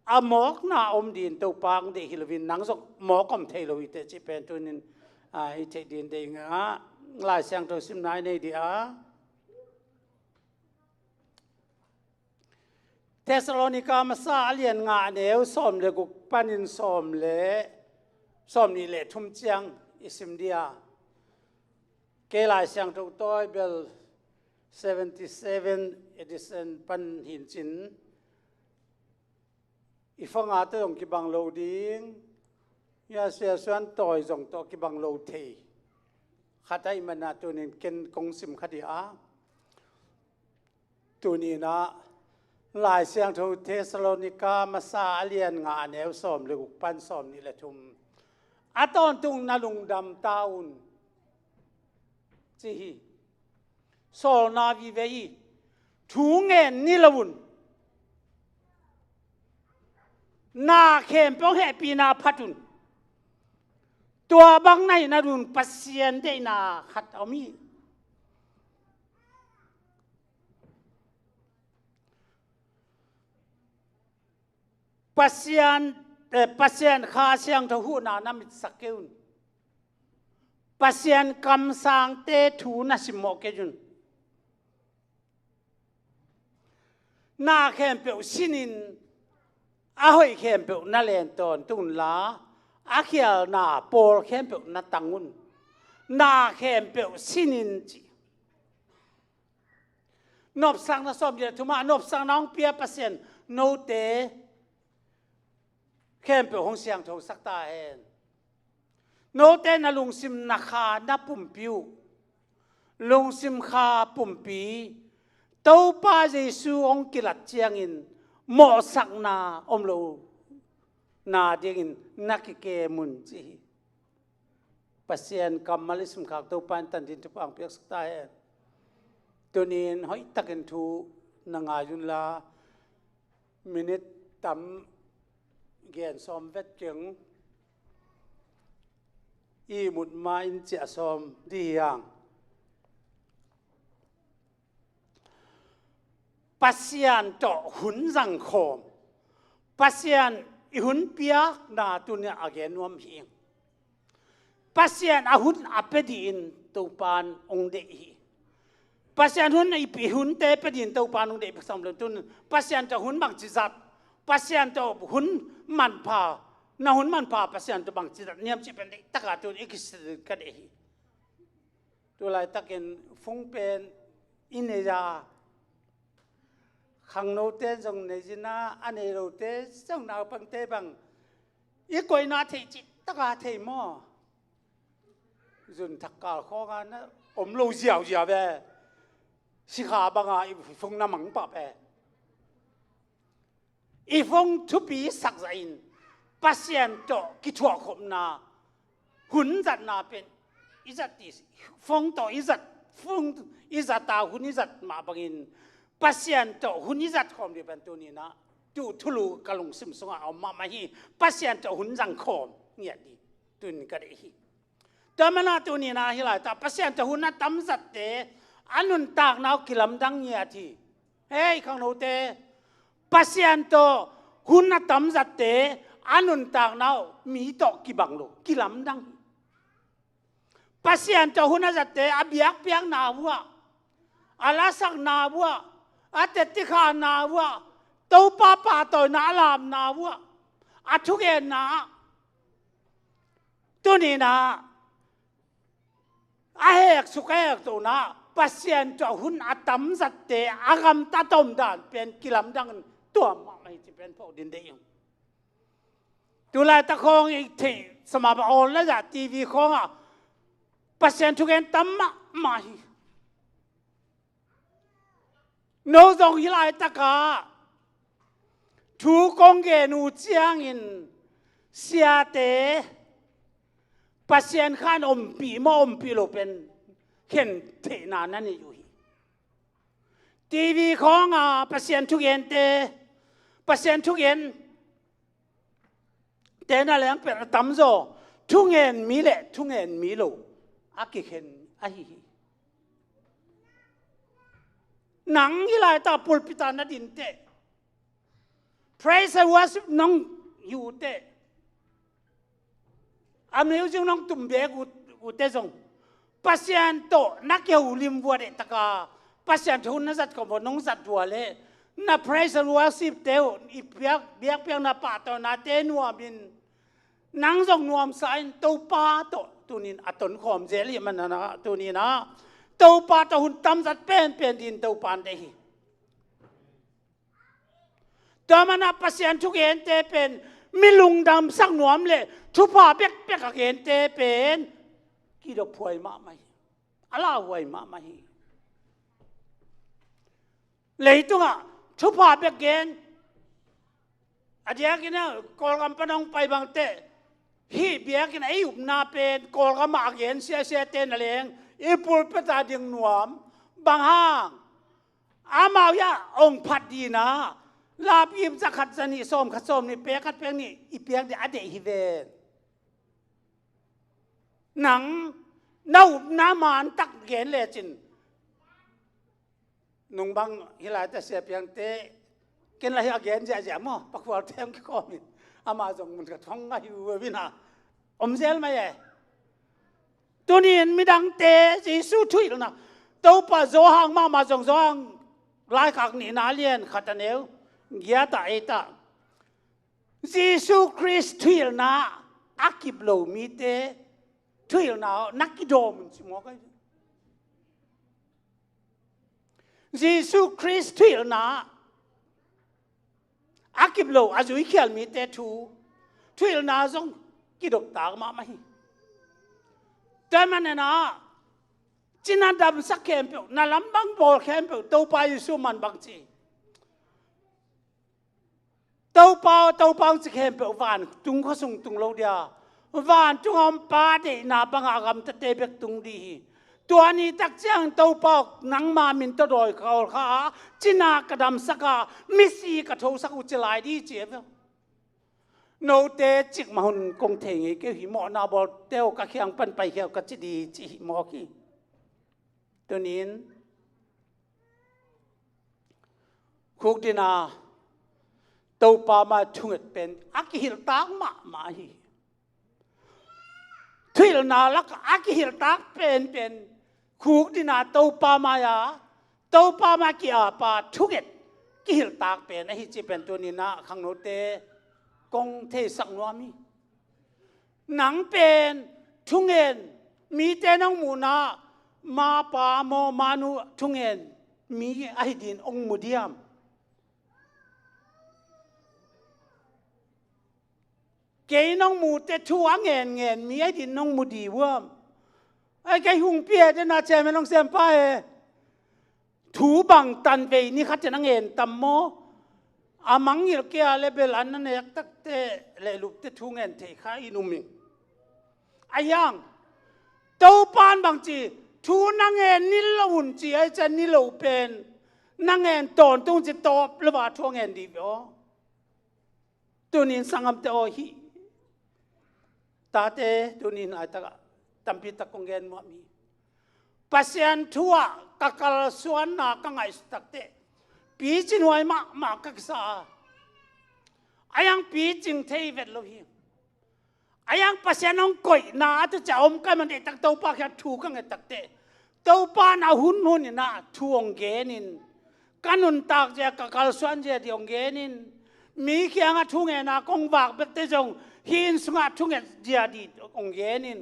a mawkna om ding Topa hong deih hi loin, nang zong mawk om thei lo hi teh cih pen tunin, a, i theih ding deih ing a, Lai Siangtho simna i nei ding a. Thessalonika masa a lian nga, a neu sawm le guk panin sawm le, sawm nih le thum ciang i sim ding a. Kei Lai Siangtho tawi bel seventy seven edition pan hi in cin, i fanga tawh zong kibang lo ding, i a siasuan tawi zong tawh kibang lo thei khat ahih manin tunin ken kong sim kha ding a. Tuni-in ah Lai Siangtho Thessalonika masa a lian nga, a neu sawm le guk pan sawm nih le thum. A tawntung na lungdam ta un, ci hi. Sawlna vive hi. Thu ngen ni lo un. Na khempeuh hehpihna phat un. Tua bang na hihna ding un Pasian deihna khat a om hi. Pasian, eh, Pasian Kha Siangtho huhna na mitsak kei un. Pasian kamsangte thu na simmawh kei un. Na khempeuh sinin a hoih khempeuh na len tawntung unla, a khialna pawl khempeuh na tang un. Na khempeuh sinin ci. Nopsakna sawm nih le thum ah nopsakna hong pia Pasian note khempeuh hong siangthosak ta hen. Note na lungsim na kha na pumpi uh, lungsim kha pumpi, Topa Jesu hong kilat ciangin mawhsakna om lo nadingin na kikem un ci hi. Pasian kammal i simkhak Topa in tangthu thupha piaksak ta hen. Tuni in hoih takin thu na ngai un la, minit tam gen sawm vet keng. I mut ma in ciah sawm dih hi hang. Pasian tawh hun zangkhawm. Pasian i hun piakna tuni a gen nuam hi. Pasian a hun a pia dih in Topan ong deih hi. Pasian hun i pi hunte pia dih in Topan ong deih. Pasian tawh hun bangci zat, Pasian tawh hun manpha, na hun manpha Pasian tawh bangci zat niam cih pen deih taka tuni i kisil ka deih hi. Tulaitakin fung pen i nei a, khangnote zong nei zina, a nei lote zong naupangte bang i koihna thei cih taka thei maw? Zun thakkal khawnga na om lo ziauziau ve. Sikha banga i fung na mang pah ve. I fung thupi sakzah in Pasian tawh kithuahkhopna hun zatna pen i zat ti, fung tawh i zat, fung i zat a hun i zat mah bangin Pasian tawh hun i zat khawm dih pen tuni na tu thulu ka lungsim sungah a om mahmah hi. Pasian tawh hun zang khawm ngiat dih tuni ka deih hi. Tua mana tuni na hi laita Pasian tawh hun a tamzatte a nuntakna uh kilamdang ngiat hi. Hei khangnote, Pasian tawh hun a tamzatte a nuntakna uh mi tawh kibang lo, kilamdang hi. Pasian tawh hun a zatte a biakpiakna uh ah, a lasakna uh ah, a tettikhana uh ah, Topa pahtawina a lamna uh ah, a thugenna ah, tuni na a hek suk a hek tona Pasian tawh hun a tamzatte a gamtat a omdan pen kilamdang in tuam mahmah hi ci pen phawk din deih ung. Tulaitak khawng i theih sama ba awl la zah T V khawngah Pasian thugen tam mahmah hi. No zong hi laitakah thu kong gen uh ciangin siate Pasian khan ompih maw ompih lo pen khen theihna na nei uh hi. T V khawngah Pasian thugente, Pasian thugen te na leng pen a tamzaw thungen mi le thungen mi lo a kikhen ahi hi. Nang hi laita pulpita na dinteh, praise and worship nong hi uhteh, a music nong tum bek uhteh zong Pasian tawh na kiho lim vua deh taka Pasian thu na zat khawm nong zat vua le na praise and worship te uh i piak biakpiakna pahtawina te nuamin nang zong nuamsa in Topa tawh tunin a tonkhawm zel hi manana tunin ah Topa tawh hun tamzat penpen din Topa an deih hi. Tua mana Pasian thugente pen mi lungdamsak nuam le thupha bekbek a gente pen kidophuai mahmah hi. A lauhuai mahmah hi. Leitungah thupha bek gen a diakin a Kawlgam pan hong pai bangteh hih biakinn a ei upna pen Kawlgamah a gen siasiate na leng i pulpita ding nuam bang hang amau hiah ong phat dina lapgim zakhat zanih sawmkhat sawmnih pek khat pek nih i piak dih a deih hi ven. Nang na upna mantak gen lecin nung bang hi laita sia piangte ken la hi a gen ziahziah maw pakhual theng kikhawmin amah zong mun khat hong a hi uavina om zel mai e. Tunin midangte Jesu thuhilhna Topa Johan mahmah zong Johan laikhak nihna lian khat a neu giatah eitah Jesu Khrist thuhilhna a kip lo mite thuhilhna na kidawm un ci mawk ahi. Jesu Khrist thuhilhna a kip lo a zuikhial mite thu thuhilhna zong kidoptak mahmah hi. Tua manena cina damsak khempeuh na lambang bawl khempeuh Topa Jesu man bang ci Topa aw Topa aw ci khempeuh vantung khuasung tung lo dia Vantung a om Pa deihna bangah a gamtate bek tung dih hi. Tua ni tak ciang Topa aw, nangma min tawh dawi ka awl kha a, cina ka damsak a, misi ka thosak uh ci lai dih ci a ve. Note cikmah hun kong thei ngei kei uh hi, mawhna bawlte aw, ka khiang pan paikhia uh ka ci dih ci hi mawk hi. Tunin khukdina Topa mai thunget pen a kihilhtak mahmah hi. Thuhilhna lakah a kihilhtak penpen khukdina Topa mai-a, Topa mai ki-apa thunget kihilhtak pen ahi cih pen tuninah khangnote kong theisak nuam hi. Nang pen thungen, mite nong muhna, ma pa maw, ma nu thungen mi ahi din ong mu diam? Kei nong mute thu a ngenngen mi ahi din nong mu di uam? Ai, kei hung pia dena chairman nong sem pa e. Thu bang tan vei ni khatin a ngen tam maw? A mangngilh kei a le bel an na nek takte le lupte thu ngen thei kha in um ing. A hiang Topan bangci thu na ngen ni lo un ci ai cian ni lo pen na ngen tawntung ci tawp lo a thu a ngen di ve aw. Tunin sanggamte aw, hih tate tunin laitakah tampi tak kong gen muam hi. Pasian thu ah ka kalsuanna ka ngaihsut takteh picin huai mahmah ka kisa a, a hiang picing thei vet lo hi. A hiang Pasian hong koihna a tu ciah om kai man deihtak Topa kiang thu ka nget takteh Topa na hunhun inah thu hong genin, ka nuntak zia, ka kalsuan zia di hong genin, mi kiangah thu ngena kong vak bekte zong hih inn sungah thu nget zia di hong genin.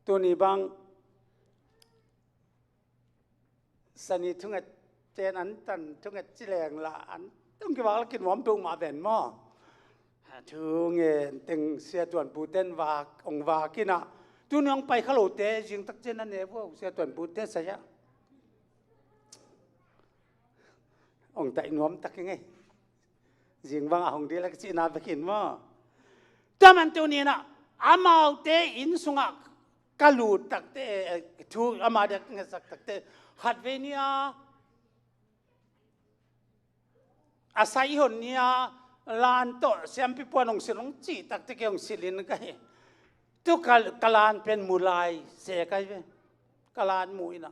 Tuni bang sani thunget ten an tan thunget ci leng la an tung kivak lakin nuam peuhmah ven maw? Thungen teng sia tuanpu ten vak ong vak inah tuni ong pai kha lote zing tak cian a ne vo sia tuanpu te saya ong taih nuam tak i ngei. Zing bangah hong dil a kicihna bekin maw? Tua man tuninah amaute inn sungah ka lut takte, eh, thu ama dia ka ngetsak takte khatvei ni a, a sai hon ni a, lan tawh siampi puan hong silh hong cih takte kei hong silhin ka hi. Tu ka, ka lan pen mu lai se kai ve. Ka lan mu inah,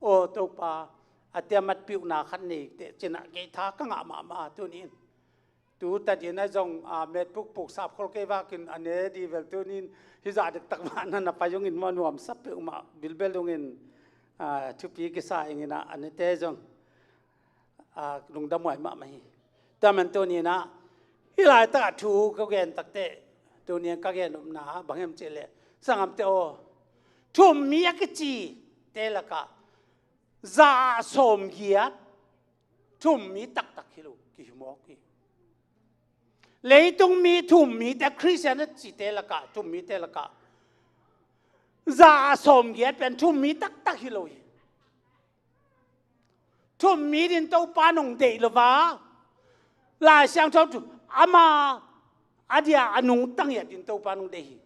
aw Topa, a tia matpihna khat nei teh cinah kei tha ka ngah mahmah tunin. Tu tatin a zong a metpuk puk sapkhol kei vakin a ne di vel tunin hizah dektak mah na na pai zongin maw nuamsa peuhmah bilbel dongin, a, thupi kisa inginah a nete zong a, lungdam huai mahmah hi. Tua man tuninah hih laitakah thu ka gen takteh tunin ka gen upna bang hiam cihleh sanggamte aw, thummi a kicite lakah za ah sawmgiat thummi taktak hi lo kihi mawk hi. Leitung mi thummite Khristian a cite lakah thummite lakah za ah sawmgiat pen thummi taktak hi lo hi. Thummi din Topa nong deih lo va, Lai Siangtho thu ama a dia a nungta ngiat din Topa nong deih hi.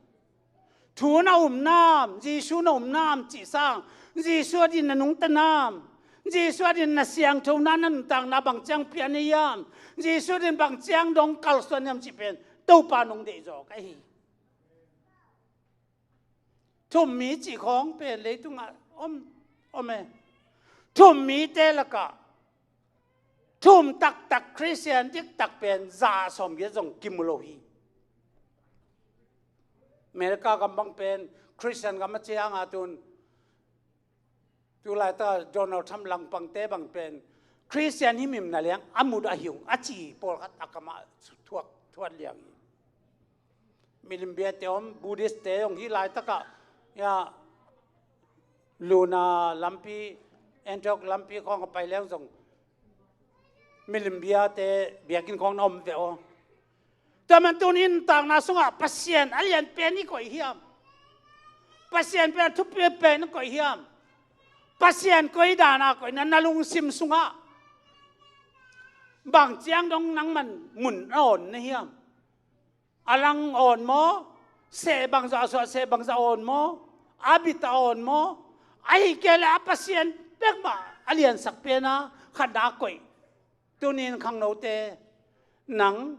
Thu na um nam, Jesu na um nam cih sang, Jesu a din na nungta nam, Jesu a din na siangtho na, na nuntakna bang ciang pian na hiam, Jesu a din bang ciang dong kalsuan hiam cih pen Topa nong deih zaw ka hi. Thummi cih khawng pen leitungah om, om e. Thummite lakah thum taktak Khristian diktak pen za sawmgiat zong kimu lo hi. America gam bang pen Khristian gam a cianga tun tu laitaka Donald Trump langpangte bang pen Khristian himhim na liang a mut a hiung a ci pawlkhat a kamah thuak thuat liang hi. Milimbiate om, Buddhistte zong hih laitakah ya Luna lampi, Antioch lampi khawng a pai leng zong milimbiate biakinn khawng na om ve aw. Tua man tuni nuntakna sungah Pasian a lian pen i koih hiam? Pasian pen a thupi pen i koih hiam? Pasian koih dana koihna na lungsim sungah bang ciang dong nangman mun a awn na hiam? A lang awn maw? Seh bangzah a suah, seh bangzah awn maw? A bit a awn maw? Ahi kei leh a Pasian bekmah a liansak pen a khatna a koih. Tuni-in khangnote, nang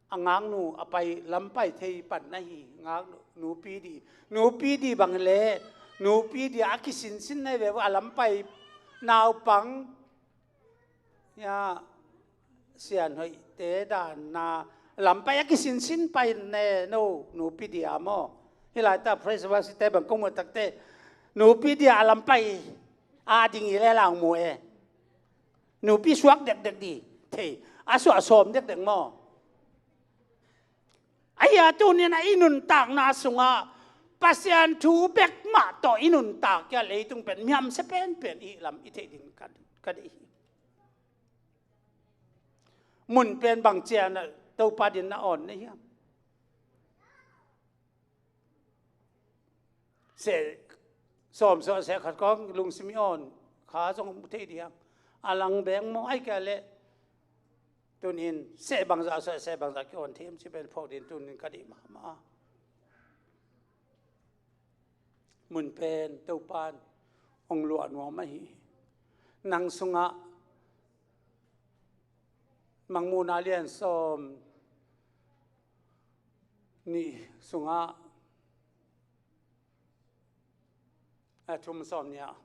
a ngaknu a pai, lam pai thei pan na hi, ngaknu, nupi dih. Nupi dih bang leh, nupi dih a kisinsin na hi ve uh, a lam pai naupang, ya, sianhoihte dan na, lam pai a kisinsin pai ne, no, nupi dih a maw. Hih laita praise worship te bang kong muh takte, nupi dih a lam pai a ding hi leh lang mu e. Nupi suak dekdek dih, thei, a suah sawm dekdek maw. Ahi a tuni-in a i nuntakna sungah Pasian thu bekmah tawh i nuntak kei a leitung pen miamsia penpen i hih lam i theih ding ka, ka deih hi. Mun pen bang ciang a Topa din na awn na hiam? Seh sawm, sawm seh khat kong lungsim i awn kha zong mu thei diam? A lang beng maw, ahi kei leh tuni-in seh bangzah, seh, seh bangzah ki awn thei hiam cih pen phawk ding tuni-in ka deih mahmah a. Mun pen Topan hong luah nuam ahi hi. Nang sungah Mangmuhna lian sawm nih sungah, a, thum sawm nih ah,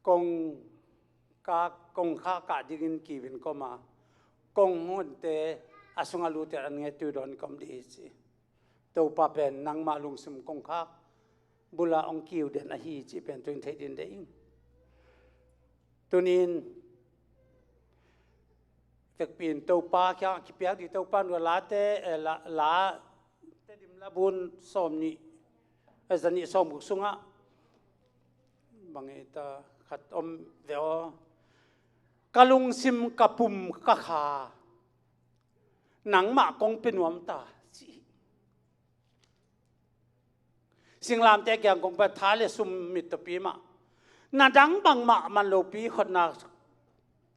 kongkhak, kongkhak kah dingin kiu in ka om a, kong honte a sungah lute an ngetui dawn ka om dih hi ci. Topa pen nangmah lungsim kongkhak bula hong kiu den ahi cih pen tuni-in theih ding deih ing. Tuni-in vekpi-in Topa kiangah kipiak ding Topa in Late, eh, La, La, Tedim Labun sawm nih, eh, za nih sawm guk sungah bang hita khat om ve aw. Ka lungsim, ka pum, ka kha nangmah kong pia nuam ta, ci hi. Singlamteh kiang kong pia tha le sum, mittaw pi mah, na dang bangmah man lopi, khotna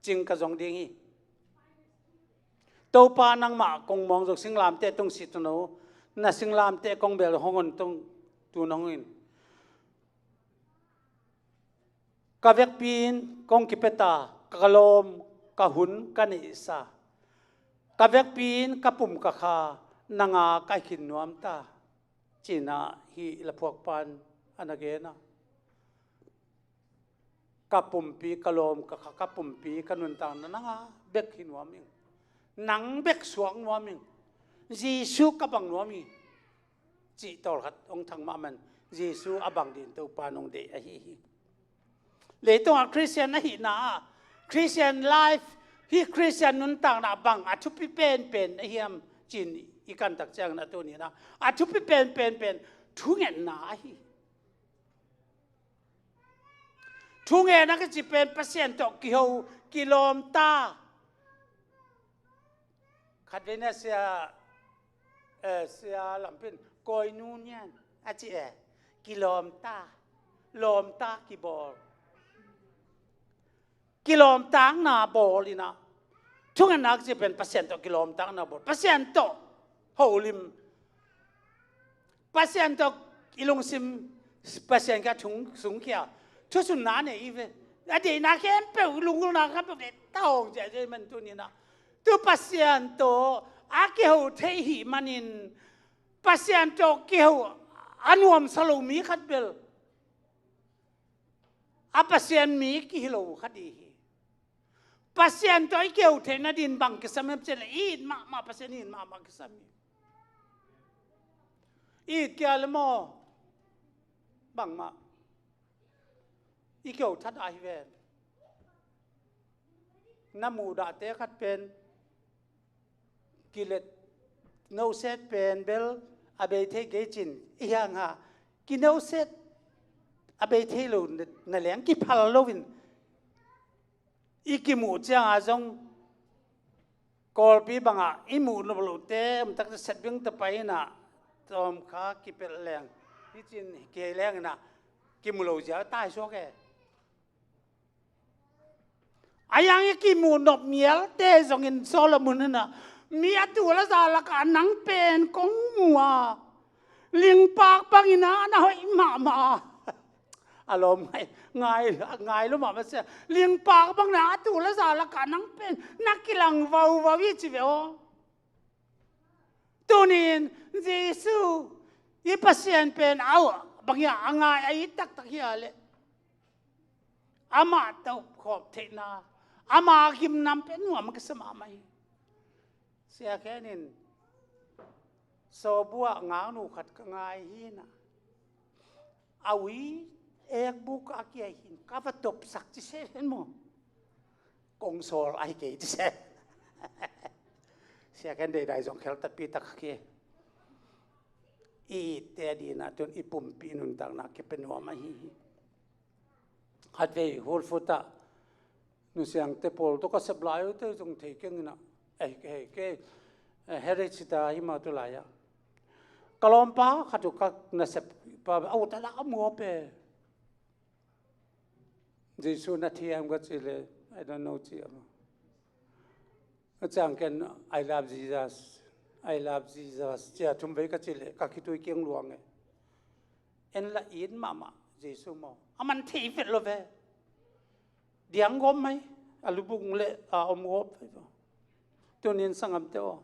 cing ka zong ding hi. Topa nangmah kong muang zo, singlamteh tung si tun o, na singlamteh kong bel hong hon tung, tun hong in. Ka vekpi in kong kipia ta, ka lawm, ka hun ka neihsa. Ka vekpi in ka pum ka kha nang a ka khin nuam ta, ci-in ah hih laphuakpa in a na gen a. Ka pumpi, ka lawm, ka kha, ka pumpi, ka nuntakna nang a bek hi nuam ing. Nang bek suak nuam ing. Jesu ka bang nuam hi, cih tawlkhat hong thang mahmah in Jesu a bang ding Topa in hong deih ahi hi. Leitungah Christian ahihna ah, Christian life, hih Christian nuntakna bang a thupi penpen ahi hiam ci-in i kan tak ciangin a tuni-in ah, a thupi penpen pen thungetna ahi hi. Thungetna kici pen Pasian tawh kiho, kilawm ta. Khatvei na sia, eh, sia lampi in, koinu nian a ci e, kilawm ta, lawm ta kibawl. Kilawmtatna bawl in ah, thungetna kici pen Pasian tawh kilawmtatna bawl, Pasian tawh holim, Pasian tawh i lungsim, Pasian kiang thung, sungkhia, thusunna nei i ve. A deihna khempeuh, lunggulhna khempeuh deih ta hong ciah ciah i man tuni-in ah, tu Pasian tawh a kiho thei i hih manin, Pasian tawh kiho a nuamsa lo mi khat bel a Pasian mi kihi lo kha ding hi. Pasian tawh i kiho theihna ding bang kisam hiam cih leh, i it mahmah, Pasian i it mahmah kisam hi. I it kei a leh maw, bangmah i kiho that ahi ven. Na muhdahte khat pen kilet, noset pen bel a bei thei kei cin, i hiang ha, kinoset a bei thei lo na, na leng kiphal loin i kimuh ciang a zong, Kawlpi bangah i muh nop lohte om tak, set bing ta pai in ah, tawm kha kipelh leng, hi cin kei leng in ah, kimu lo zia tai suak e. A hiang i kimuh nop mialte zongin Solomon in ah, Mi a tul a za lakah nang pen kong mu a, lingpak bangin a na hoih mahmah a. A lawm ngai, ngai, ngai lo mahmah sia. Lingpak bangin a tul a za lakah nang pen na kilang vauvau hi ci ve aw. Tunin Jesu i Pasian pen au bangin a ngai a it taktak hi a leh amah tawh khawm theihna, ama gimnam pen nuam a kisa mahmah hi. Sia Khen in sawbuah ngaknu khat ka ngai hi na, a ui ekbuk a kia hin ka va topsak ci se hen maw. Kong sawl ahi kei ci se. Sia Khen deidai zong kheltatpi tak a kia. I itte a dina tun i pumpi nuntakna kipia nuam ahi hi. Khatvei Whole Foods ah nusiangte pawl tawh ka sep lai uh te zong thei keng ina, ei, ei, kei, eh, Harry Chita hi ma tu lai ah. Ka lawmpa khat uh ka nasep pa a ut a la a muape. Jesu na thiam ka ci le, I don't know ci a ma. A ciang ken, "I love Jesus, I love Jesus," cia thum vei ka ci le, ka khitui kiang luang e. En la in mahmah Jesu maw. A man thei vet lo ve. Diang gawm mai, a lubung le a om gawm mai. Tunin sangam te aw.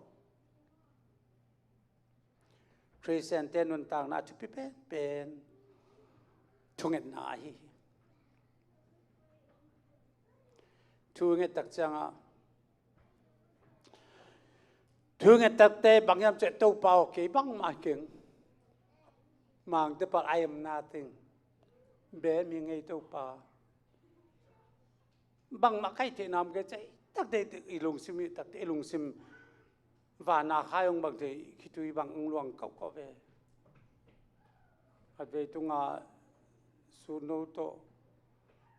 Khristian te nuntakna a thupi pen, pen thungetna ahi hi. Thunget tak ciangah, thunget takte bang hiam cih leh Topa aw kei bangmah keng. Mangte pal I am nothing. Bem hi ngei Topa. Bangmah ka hih theihna om kei cih leh, takte i lungsim, i takte i lungsim vana khai hong bang thei, khitui bang hong luang kauhkauh ve. Khatvei tunga sutno tawh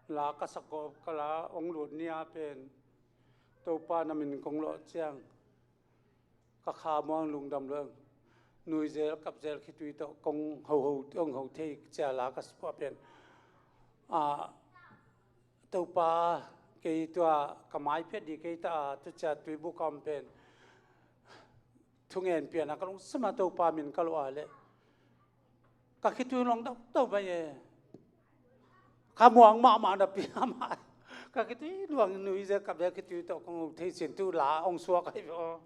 la ka sak gawp ka la hong lut ni a pen Topa na min kong lawh ciang ka kha muang lungdam lo. Nuizel kapzel khitui tawh kong ho ho, kong ho thei cia la ka suk a pen, a, Topa, kei tua ka mai phet ding kei ta a, tu cia tuibuk a om pen thungen pian a ka lungsim a Topa min ka lawh a leh ka khitui luang dauhdauh mai e. Ka muang mahmah napi a mah ka khitui luang, nuizel kapzel khitui tawh kong ho thei cin tu la hong suak ahi ve aw.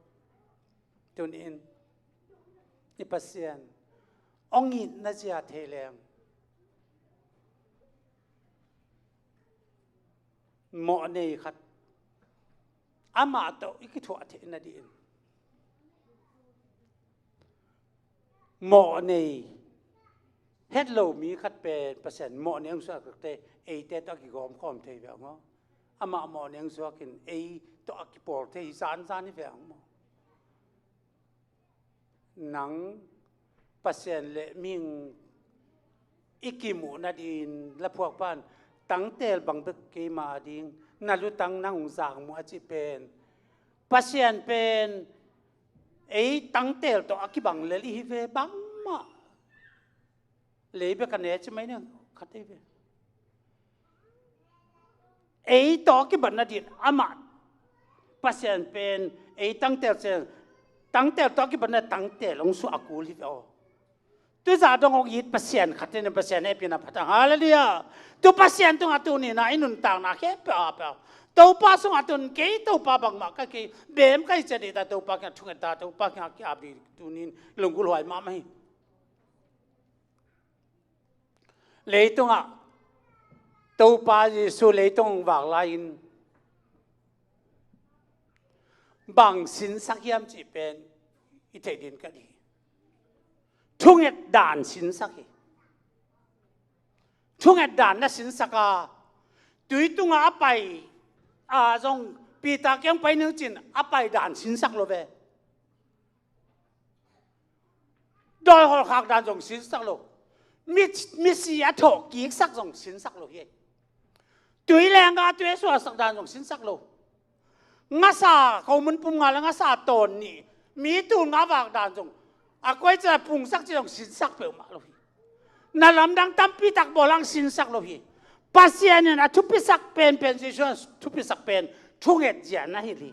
Tunin i Pasian hong itna zia thei leng mawhnei khat amah tawh i kithuah theih nadingin mawhnei het lo mi khat pen Pasian mawhnei hong suah takte eite tawh a kigawm khawm thei ve ang aw. Amah mawhnei hong suakin ei tawh a kipawl thei zanzan hi ve ang maw. Nang Pasian le mihing i kimuh nadingin laphuak pan tangtel bang bek keima ding, na lutang nang hong zang mu a cih pen Pasian pen ei tangtel tawh a kibang lel i hi ve bangmah. Lei bek a ne ci mai ning khat ei ve. Ei tawh a kibatna ding amah Pasian pen ei tangtel ciang, tangtel tawh a kibatna tangtel hong suah a kul hi ve aw. Tuzah dong hong it Pasian khat in Pasian hehpihna phat a, halleluiah. Tu Pasian tungah tuni-in ah i nuntakna khempeuh ah peuh Topa sungah tun kei Topa bangmah ka hi kei, bem ka hi ciat ding ta, Topa kiangah thunget ta, Topa kiangah ki-ap ding tuni-in i lunggulh huai mahmah hi. Leitungah Topa Jesu leitung vak lai-in bang sinsak hiam cih pen i theih ding ka hi. Thunget dan sinsak hi. Thunget dan na sinsak a, tui tungah a pai a zong Peter kiang pai ning cin a pai dan sinsak lo ve. Dawi hawlkhak dan zong sinsak lo. Mi, misi a thawh kiksak zong sinsak lo hi. Tui lenggah tui a suahsak dan zong sinsak lo. Ngasa, khomun pum nga le ngasa tawn nih, mi tul nga vak dan zong a kuai cih a pungsak cih zong sinsak peuhmah lo hi. Na lamdang tampi tak bawl hang sinsak lo hi. Pasian in a thupisak penpen, Jesu in a thupisak pen thunget zia na hi hi.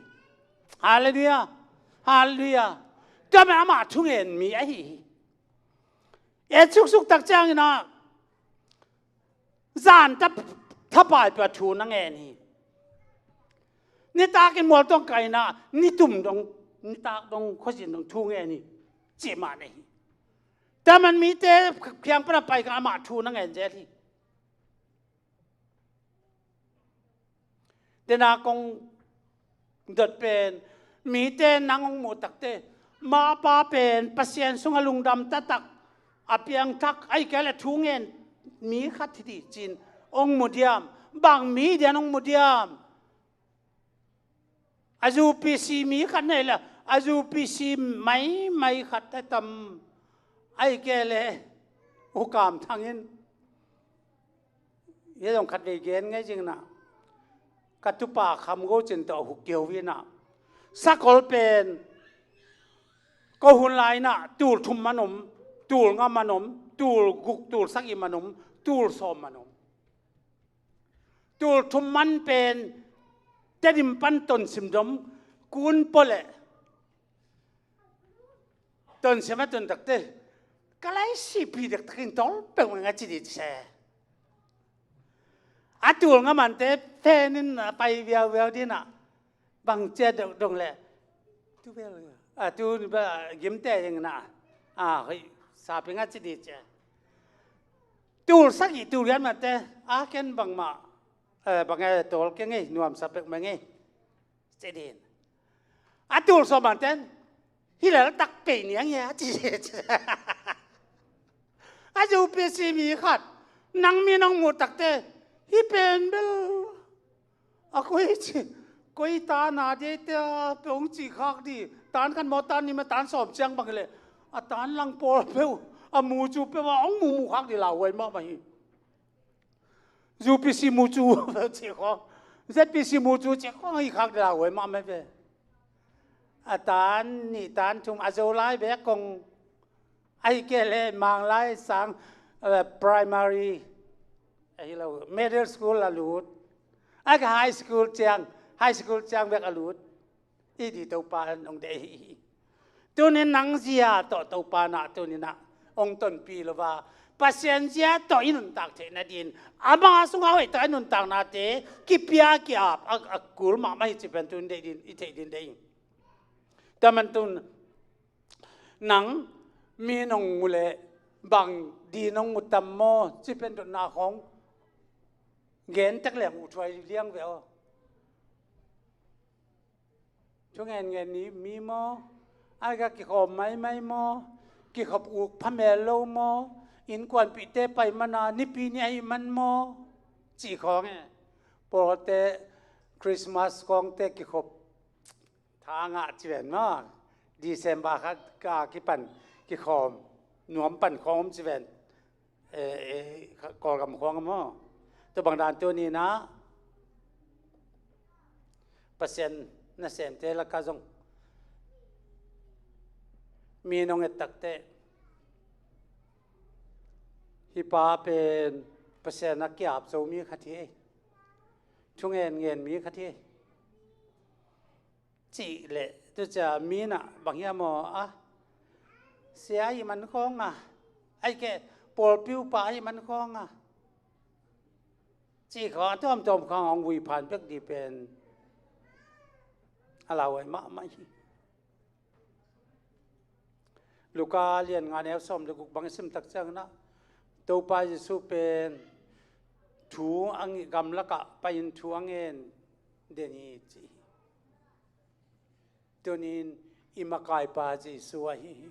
Halleluiah. Halleluiah. Tua mah amah thungen mi ahi hi. Et suksuk tak ciangin ah zan tha, thapai peuh a thu na ngen hi. Nitakin mualtong kaina, nitum dong, nitak dong khuazin dong thu ngen hi. Cih mah na hi. Tua man mite kiang pan a pai kha amah thu na ngen zel hi. Dena kong dot pen, mite nang hong muh takte, mapa pen Pasian sungah lungdam taktak, a piangthak, ahih kei leh thu ngen mi khat hi ding ci-in hong mu diam? Bang mi ding hong mu diam? A U P C mi khat nei leh, a U P C maimai khat a tam, ahih kei leh U Kam Thang in. Hih zong khatvei gen ngei zing na. Ka tupa Kham Go Cin tawh huk keu hi na. Sakol pen ko hun lai na, tul thum man om, tul nga man om, tul guk, tul sagih man om, tul sawm man om. Tul thum man pen Tedim pan Tonsim dong kun pua leh Tonsim a tun takte, ka lai sihpih dektakin tol peuhmah a ci ding ci se. A tul nga mante phenin a pai viauviau ding a, bang ci a dong, dong leh, tu bel, a, tu bel, gimte ding na, a, hoih sa peuh a ci ding ci. Tul sagih, tul giat mante, a, ken bangmah, eh, bang e, tol keng ei, nuamsa peuhmah ing ei, ci ding. A tul sawm manten, hih lel tak pei ni ang hia, ci, ci. A U P C mi khat, nang mi nong muh takte, hih pen bel, a koi ci, koi tan a ding te a, peuh hong ci khak ding, tan khat maw, tan nih maw, tan sawm ciang bang leh, a tan lang pawl peuh, a mucu peuh a hong muhmuh khak ding lauhuai mahmah hi. U P C mucu cih khawng, Z P C mucu cih khawng hi khak ding lauhuai mahmah ve. A tan nih tan thum a Zolai bek kong, ahih kei leh Manglai sang, eh, primary, ahi lo, middle school a lut. A ka high school ciang, high school ciang bek a lut. I di Topa in hong deih hi. Tunin nang zia tawh Topa in ah tunin ah hong tonpih lo a, Pasian zia tawh i nuntak theih nadingin, ama sungah hoih tak i nuntaknate kipia ki-ap a, a kul mahmah hi cih pen tunin deih ding, i theih ding deih hi. Tua man tun nang mi nong mu leh bang di nong mu tam maw cih pen dotna khawng gen tek leng uh thuai liang ve aw. Thu ngen ngen ni mi maw? Ai ka kikhawm maimai maw? Kikhop uk phamel lo maw? Innkuanpihte pai mana nipi ni ahih man maw? Cih khawng e. Pawlte Christmas khawngte kikhop tha ngah ci ven maw? December kha ka kipan kikhawm nuam pan khawm ci ven. Eh, eh, Kawlgam khawng maw? Tua bang dan tuni-in ah Pasian nasemte lakah zong mi nong et takteh, hih pa pen Pasian a ki-ap zo mi khat hi ei. Thu ngen ngen mi khat hi ei. Cih leh tu cia mi in ah bang hiam aw a, sia ahih man khawng a, ahih kei leh pawlpi upa ahih man khawng a, cih khawng a tuamtuam khawng a hong vui phan pek ding pen a lauhuai mahmah hi. Luka lian nga neu sawm le guk bang i sim tak ciangin ah Topa Jesuh pen thu a ngen, gamlakah pai-in thu a ngen den hi ci hi. Tunin i makaipa Jesuh ahi hi.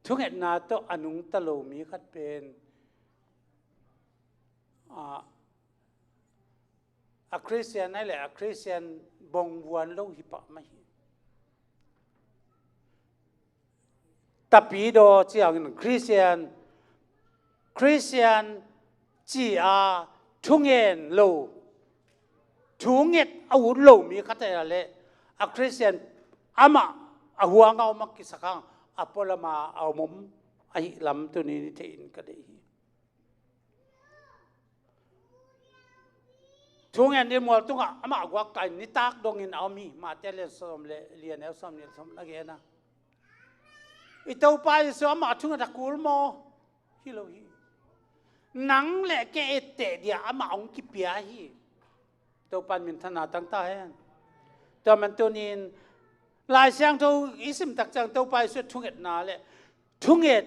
Thungetna tawh a nungta lo mi khat pen, a, a Christian ahih leh a Christian bongvuan lo hi pah mah hi. Tapidaw ciangin Christian, Christian ci a thungen lo, thunget a ut lo mi khat ahih leh a Christian amah a huang a om a kisak hang a pualam a om om ahih lam tunin i theih in ka deih hi. Thungen ding mual tungah amah guak ka in nitak dongin a om hi. Mate lian sawm le lian eu sawm nih le sawm na gen a. I Topa Jesu amah thunget a kul maw? Hi lo hi. Nang le kei etteh dia amah hong kipia hi. Topa in minthanna tang ta hen. Tua man tunin Lai Siangtho i sim tak ciang Topa Jesu thungetna le thunget,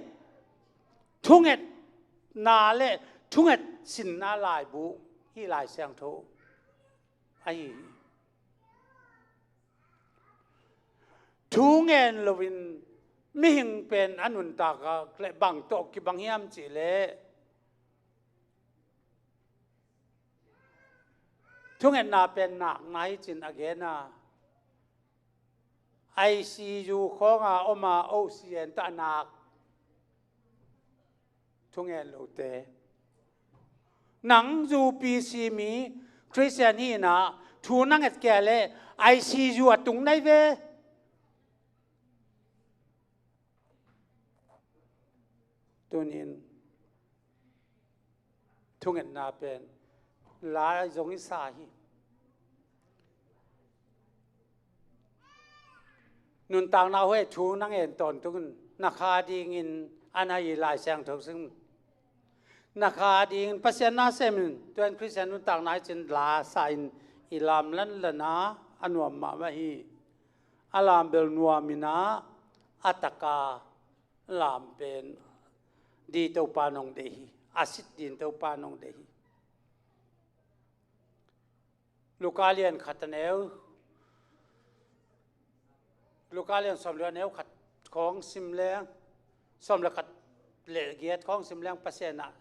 thungetna le thunget sinna laibu hi Lai Siangtho ahi hi. Thu ngen loin mihing pen a nuntak a le bang tawh kibang hiam cih leh thungetna pen nakna hi cin a gen a, I C U khawnga om a, O C N tah nak thungen lote. Nang U P C mi Christian hi na, thu na nget kei leh I C U a tung nai ve. Tunin thungetna pen lai zong i sa hi. Nuntakna huai thu na ngen tawntungin na kha dingin a na i Lai Siangtho sim. Na kha dingin Pasian na sem in, tua in Christian nuntakna i cin la sa in i lam lanlan a, a nuam mahmah hi. A lam bel nuam in a, a taka lam pen di Topa nong deih hi. A sit din Topa nong deih hi. Luka lian khat a neu, Luka lian sawm le a neu khat khawng sim leng, sawm le khat le giat khawng sim leng Pasian ah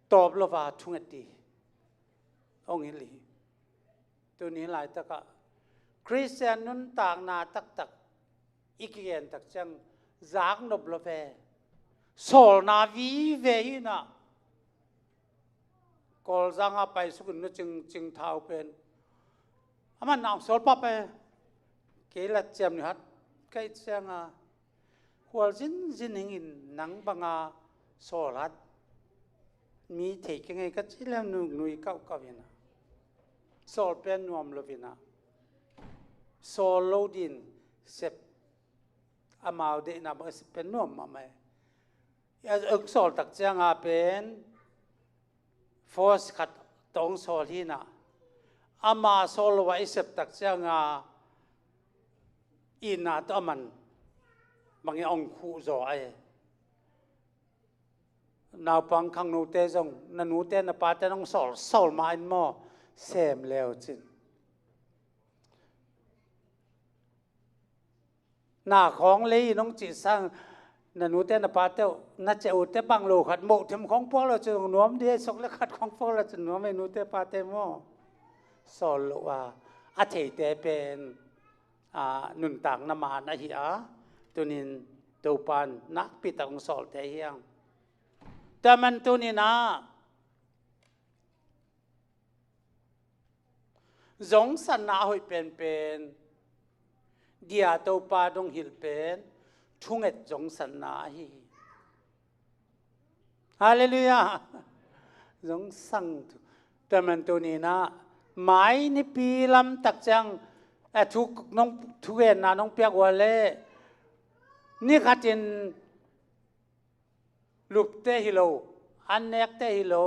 tawp lo va thunget hi. Hong hilh hi. Tuni laitakah Christian nuntakna taktak i kigen tak ciang zak nop lo ve. Sawlna vive hi na. Kawlzang a paisuk in nu cing, cing thau pen a man na sawl pah pen kei lat ciam ni hat kai ciang a Khual zinzin hingin nang banga sawl hat mi thei kei ngei ka ci lem nungnui kauhkauh ina. Sawl pen nuam lo ina. Sawl lo din sep amau deihna bang sep pen nuam mahmah e. Eng sawl tak cianga pen force khat tawh hong sawl hi na. Ama sawl lo a i sep tak cianga itna tawh a man bangin hong khuh zaw a hi. Naupang khangnote zong na nute na pate nong sawl sawl ma in maw sem leu cin. Na khawng lei in hong cih sang na nute na pate uh na ceh ute bang lo khat moh them khawng puak lo cin nuam di sok le khat khawng puak lo cin nuam ei nute pate maw. Sawl lo a a theite pen a nuntakna man ahi a tunin Topan nakpi tak hong sawlte hiang. Tua man tunin a zong sanna a hoih penpen dia Topa dong hilh pen thunget zong sanna ahi hi. Halleluiah. Zong sang tu. Tua man tunin a mai nipi lam tak ciang a thu nong thugenna nong piak ua le ni khatin lupte hi lo, an nekte hi lo,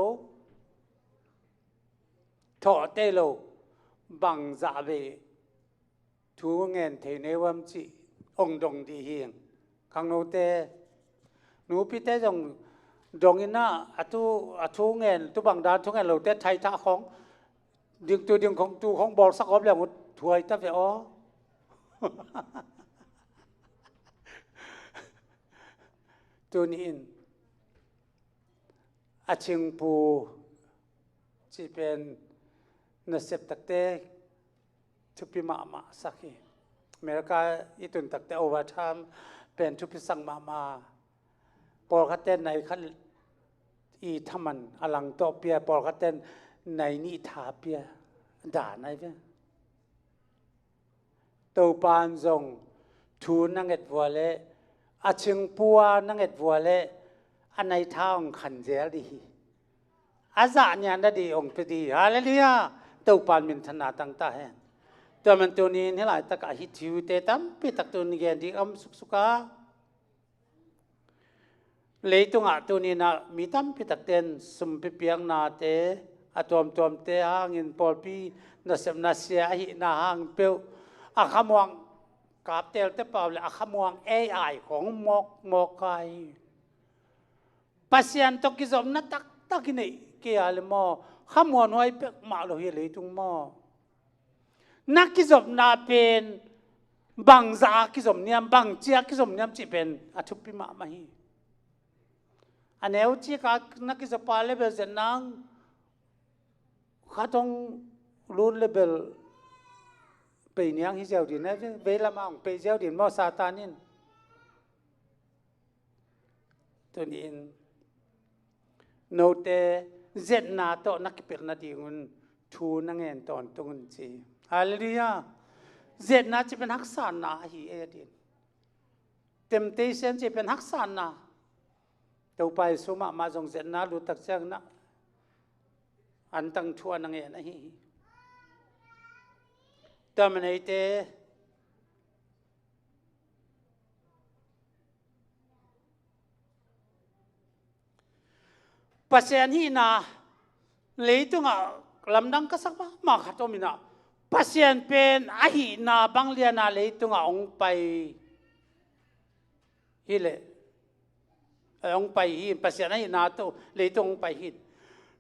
thawhte hi lo, bang zah vei thu ngen thei nei uam cih hong dong dih hi. Khangnote nupite zong dong ina a thu a thu ngen tu bang dan thu ngen lote thaitha khawng ding tu ding khawng tu khawng bawlsak awp liang ut thuai ta ve aw. Tuni in a cingpu cih pen nasep takte thupi mahmah sak hi. America i tun takte overtime pen thupi sak mahmah. Pawlkhatte nai khat i thaman a lang tawh pia, pawlkhatte nai nih tha pia dan ai ve. Topan zong thu na nget vua le a cingpua na nget vua le a nai tha hong khan zel dih hi. a zah nian a dih hong pia dih. Halleluiah. Topa in minthanna tang ta hen. Tua man tunin hih laitakah hih thute tampi tak tunin gen ding a om suksuk a, leitungah tuninah mi tampi takte in sumpi piaknate, a tuamtuamte hangin pawlpi nasepna sia ahihna hangin peuh a khamuang kaptelte pau le a khamuang A I khong mawkmawk kha hi. Pasian tawh kizopna taktak i neih kei a le maw, khamuanhuai pek mah lo hi leitung maw. Na kizopna pen bangzah a kizom niam, bangci a kizom niam cih pen a thupi mahmah hi. A neu cika na kizop a le bel zen nang khat hong lut le bel pei niang hi ziau din, vei lamah hong pei ziau din maw Satan in. Tunin note zetna tawh na kipelh nadingun thu na ngen tawntung un ci. Halleluiah. Zetna cih pen haksatna ahi e din. Temptation cih pen haksatna. Topa Jesu mahmah zong zetna lut tak ciangin ah antang thu a na ngen ahi hi. Tua man eite Pasian hihna leitungah lamdang ka sak mahmah khat om inah, Pasian pen a hihna bang liana leitungah hong pai hileh, eh, hong pai hi, Pasian a hihna tawh leitung hong pai hi.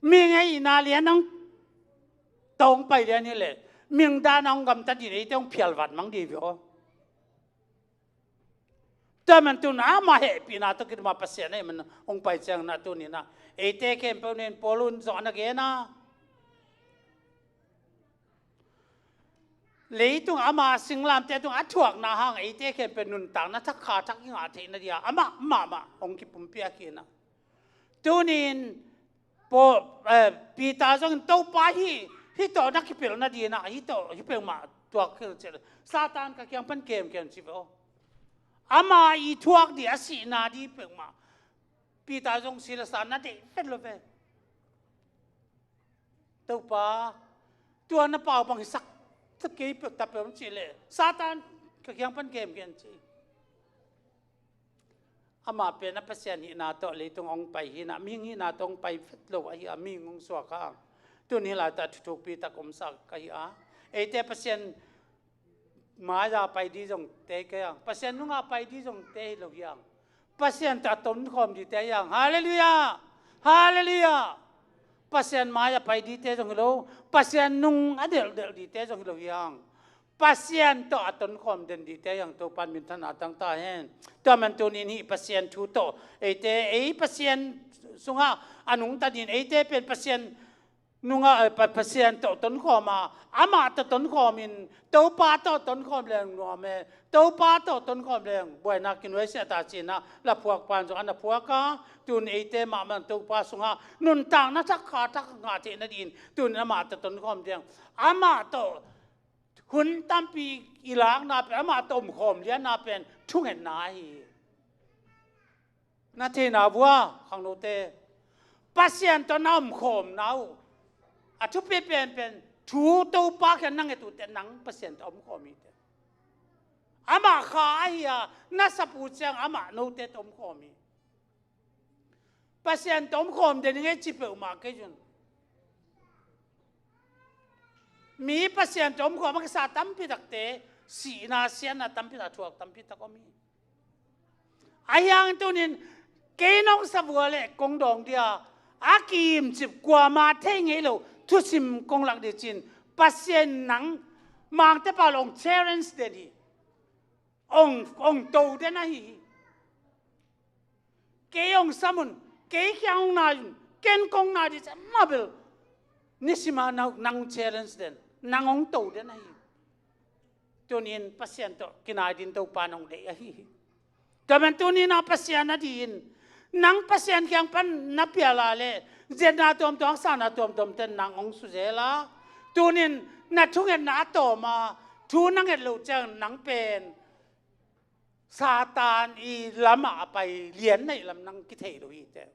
Mihing a hihna lian hong tawh hong pai lian hileh, mihing dan a hong gamta dih, eite hong phialvat mang dih hi aw. Tua man tun ama hehpihna tawh kiduma Pasian ahih man hong pai ciangin ah tuninah eite khempeuh nen Paul un zong a na gen a, leitung ama singlamteh tung a thuakna hang eite khempeuh nuntakna thak kha thak i ngah theihna dia amah mahmah hong kipumpiak hi inah. Tunin Paul, eh, Peter zongin Topa hi, hih tawh na kipelh nadinah hih tawh hih peuhmah tuak khel ciah, Satan ka kiang pan kemkem ci ve aw. Ama i thuak dih a sihna dih peuhmah Peter zong si le sa na deih vet lo ve. Topa, tua na pau bang hisak ta kei peuh ta peuh cih leh Satan ka kiang pan kemkem ci. Amah pen a Pasian hihna tawh leitung hong pai hi inah, mihing hihna tawh hong pai vet lo ahi a, mihing hong suak a. Tun hih laitak thuthukpi tak omsa ka hi a, eite Pasian mai-a pai dih zong te kei ang, Pasian nunga pai dih zong te hi lo hi ang. Pasian tawh a tonkhawm dihte hi ang. Halleluiah. Halleluiah. Pasian mai-a pai dihte zong hi lo, Pasian nung a delhdelh dihte zong hi lo hi ang. Pasian tawh a tonkhawm den dihte hi ang. Topa in minthanna tang ta hen. Tua man tunin hih Pasian thu tawh eite, ei Pasian sungah a nungta dingin eite pen Pasian nunga, eh, Pa-, Pasian tawh tonkhawm a, amah tawh tonkhawmin Topa tawh tonkhawm leng nuam e. Topa tawh tonkhawm leng buaina kinuaisiah ta cinah laphuak pan zong a na phuak a, tun eite mahmah Topa sungah nuntakna thak kha thak ngah theih nadin tun amah tawh tonkhawm ding, amah tawh hun tampi i lakna pen, amah tawh omkhawm lianna pen thungetna ahi hi. Na theihna vua khangnote, Pasian tawh na omkhawmna uh a thupi penpen thu Topa kiang na nget uh teh nang Pasian tawh omkhawm hi teh. Amah kha ahi a, na sap uh ciang amah note tawh omkhawm hi. Pasian tawh omkhawm den ing ei ci peuhmah kei un. Mi Pasian tawh omkhawm a kisa tampi takte sihna siatna tampi tak, thuak tampi tak om hi. Ahi hangin tunin kei nong sa vua le kong dawng dia a kiimcip kuama thei ngei lo thusim kong lak dih cin, Pasian nang mangte pau lo hong challenge den hi. Hong, hong to den ahi hi. Kei hong sam un, kei kiang hong nai un, ken kong nai dih ciang mah bel nisima nang, nang hong challenge den, nang hong to den ahi hi. Tunin Pasian tawh kinai din Topa in hong deih ahi hi. Tua man tunin a Pasian a din nang Pasian kiang pan na pial a le, zetna tuamtuam, haksatna tuamtuam ten nang hong suzel a, tunin na thungetna a tawm a, thu na nget loh ciang nang pen Satan i lamah a pai lian neih lam nang kithei lo hi teh.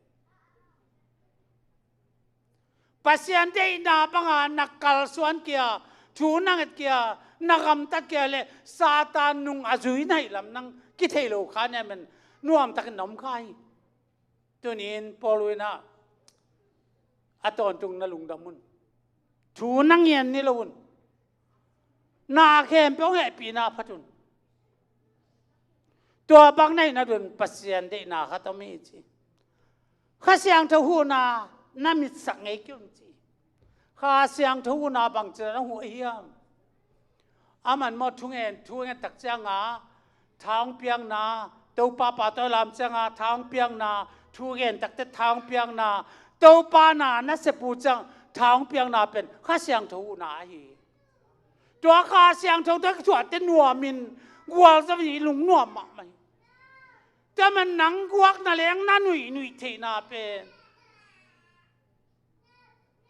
Pasian deihna banga na kalsuan kia, thu na nget kia, na gamtat kia le Satan nung a zui na hih lam nang kithei lo kha nia men nuamtakin na om kha hi. Tuni-in Paul in ah a tawntung na lungdam un. Thu na ngen ni lo un. Na khempeuh hong hehpihna phat un. Tua bang na hihna dun Pasian deihna khat om hi ci. Kha Siangtho huhna na mitsak ngei kei un ci. Kha Siangtho huhna bangci na huh ahi hiam? A man maw, thungen, thungen tak cianga tha hong piakna, Topa pahtawi lam cianga tha hong piakna, thugen takte tha hong piakna, Topa na na sep uh ciang tha hong piakna pen Kha Siangtho huhna ahi hi. Tua Kha Siangtho tua kithuahte nuamin gualzawhin i lungnuam mahmah hi. Tua man nang guakna leng na nuihnuih theihna pen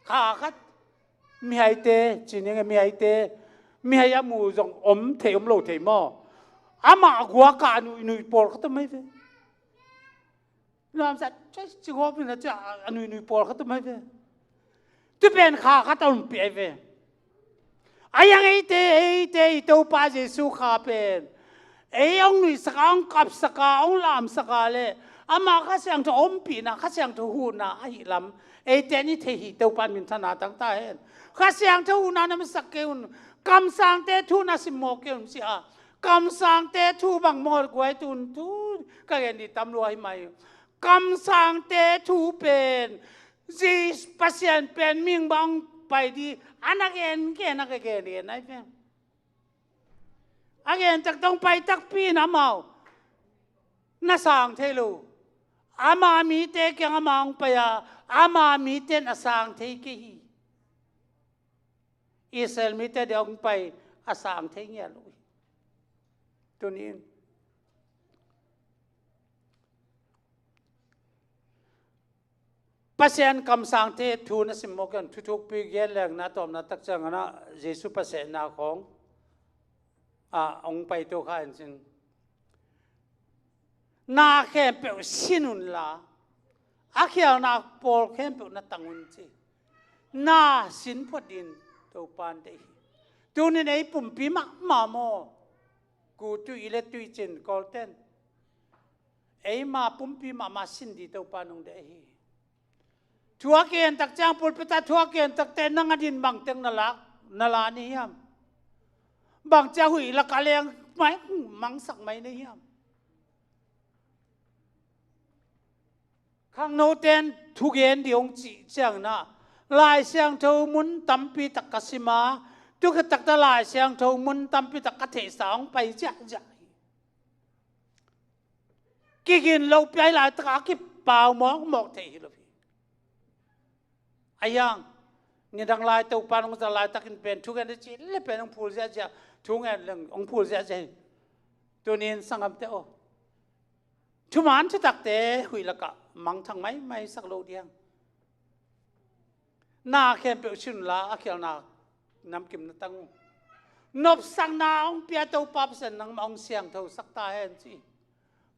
kha khat mihaite, ci ning e, mihaite, mihai a mu zong om thei om lo thei maw? Amah guaka a nuihnuih pawlkhat om ahi ve. Nuamsa, ci, ci gawp in a ci a, a nuihnuih pawlkhat om ahi ve. Tu pen kha khat a ompih ahi ve. A yang eite, eite i Topa Jesu Kha pen ei hong nuihsaka, hong kapsaka, hong lamsaka le amah Kha Siangtho ompihna, Kha Siangtho huhna ahi lam eite in i thei hi. Topa in minthanna tang ta hen. Kha Siangtho huhna na mitsak kei un. Kamsangte thu na simmawh kei un ci a. Kamsangte thu bang maw guai tun thu ka gen ding tam lua hi mai. Kamsangte thu pen Jesu Pasian pen mihing bang pai ding a na gen gen a ka gen gen ahi ve. A gen taktak hong pai takpi in amau na sang thei lo. Ama mite kiang ama hong pai a, ama mite in a sang thei kei hi. Israel mite dia hong pai a sang thei ngiat lo hi. Tuni in Pasian kamsangte thu na simmawh kei un. Thuthukpi gen leng na tawpna tak ciangin ah Jesu Pasian na khawng ah hong paito kha in cin. Na khempeuh sin unla a khialna pawl khempeuh na tang un ci. Na sin phot ding Topa in deih hi. Tunin ei pumpi mahmah maw? Ku tui le tui cin Kawlten eima pumpi mahmah sin ding Topa in hong deih hi. Thu a kigen tak ciang pulpit ah thu a kigen takte nang a din bangteng na lak na la ni hiam? Bangci a huih lakah leng mai mangsak mai ni hiam? Khangnoten thugen ding hong cih ciangin ah Lai Siangtho mun tampi tak ka sim a, tu khit takte Lai Siangtho mun tampi tak ka theihsa hong pai ziahziah hi. Kigin lopi ahi laitakah a kipau mawkmawk thei hi lo hi. A hiang nidang lai Topa in hong zat laitakin pen thugen a cih le pen hong phul ziahziah, thungen leng hong phul ziahziah hi. Tunin sanggamte aw, thuman thutakte huih lakah mangthang maimai sak lo ding. Na khempeuh sin unla a khialna namkim na tang un. Nopsakna hong pia Topa Pasian nangmah hong siangthosak ta hen ci.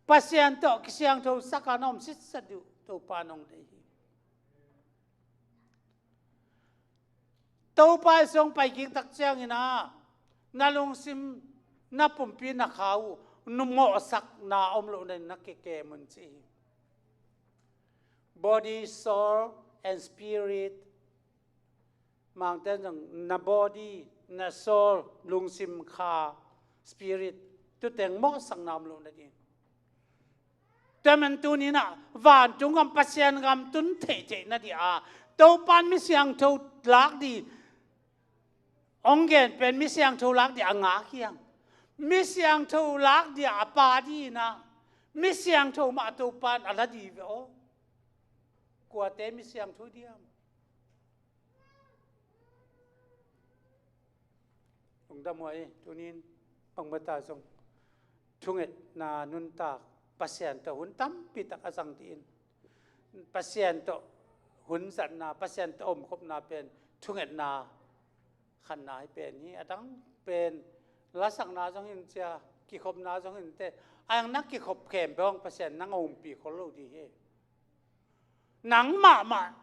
Pasian tawh kisiangthosak a na om sitset ding uh Topa in hong deih hi. Topa Jesu hong pai kik tak ciangin ah na lungsim, na pumpi, na kha uh mawhsakna om loh nadingin na kikem un ci hi. Body, soul and spirit. Mangte zong na body, na soul, lungsim, kha, spirit, tu teng mawhsakna om loh nading. Tua man tunin ah vantung gam, Pasian gam tun theihtheih nading a Topa in mi siangtho lak ding hong gen pen mi siangtho lak ding a ngak hi hang. Mi siangtho lak ding a pha ding in ah mi siangtho mah Topa in a la ding ve aw. Kuate mi siangtho ding hiam? Lungdam huai, tunin bangmah ta zong thungetna nuntak Pasian tawh hun tampi tak a zang ding in, Pasian tawh hun zatna, Pasian tawh omkhopna pen thungetna khatna hi pen hi. A dang pen lasakna zong hi in cia, kikhopna zong hi in teh, a yang na kikhop khempeuh hong Pasian nang a umpih khol lo ding hi. Nang mahmah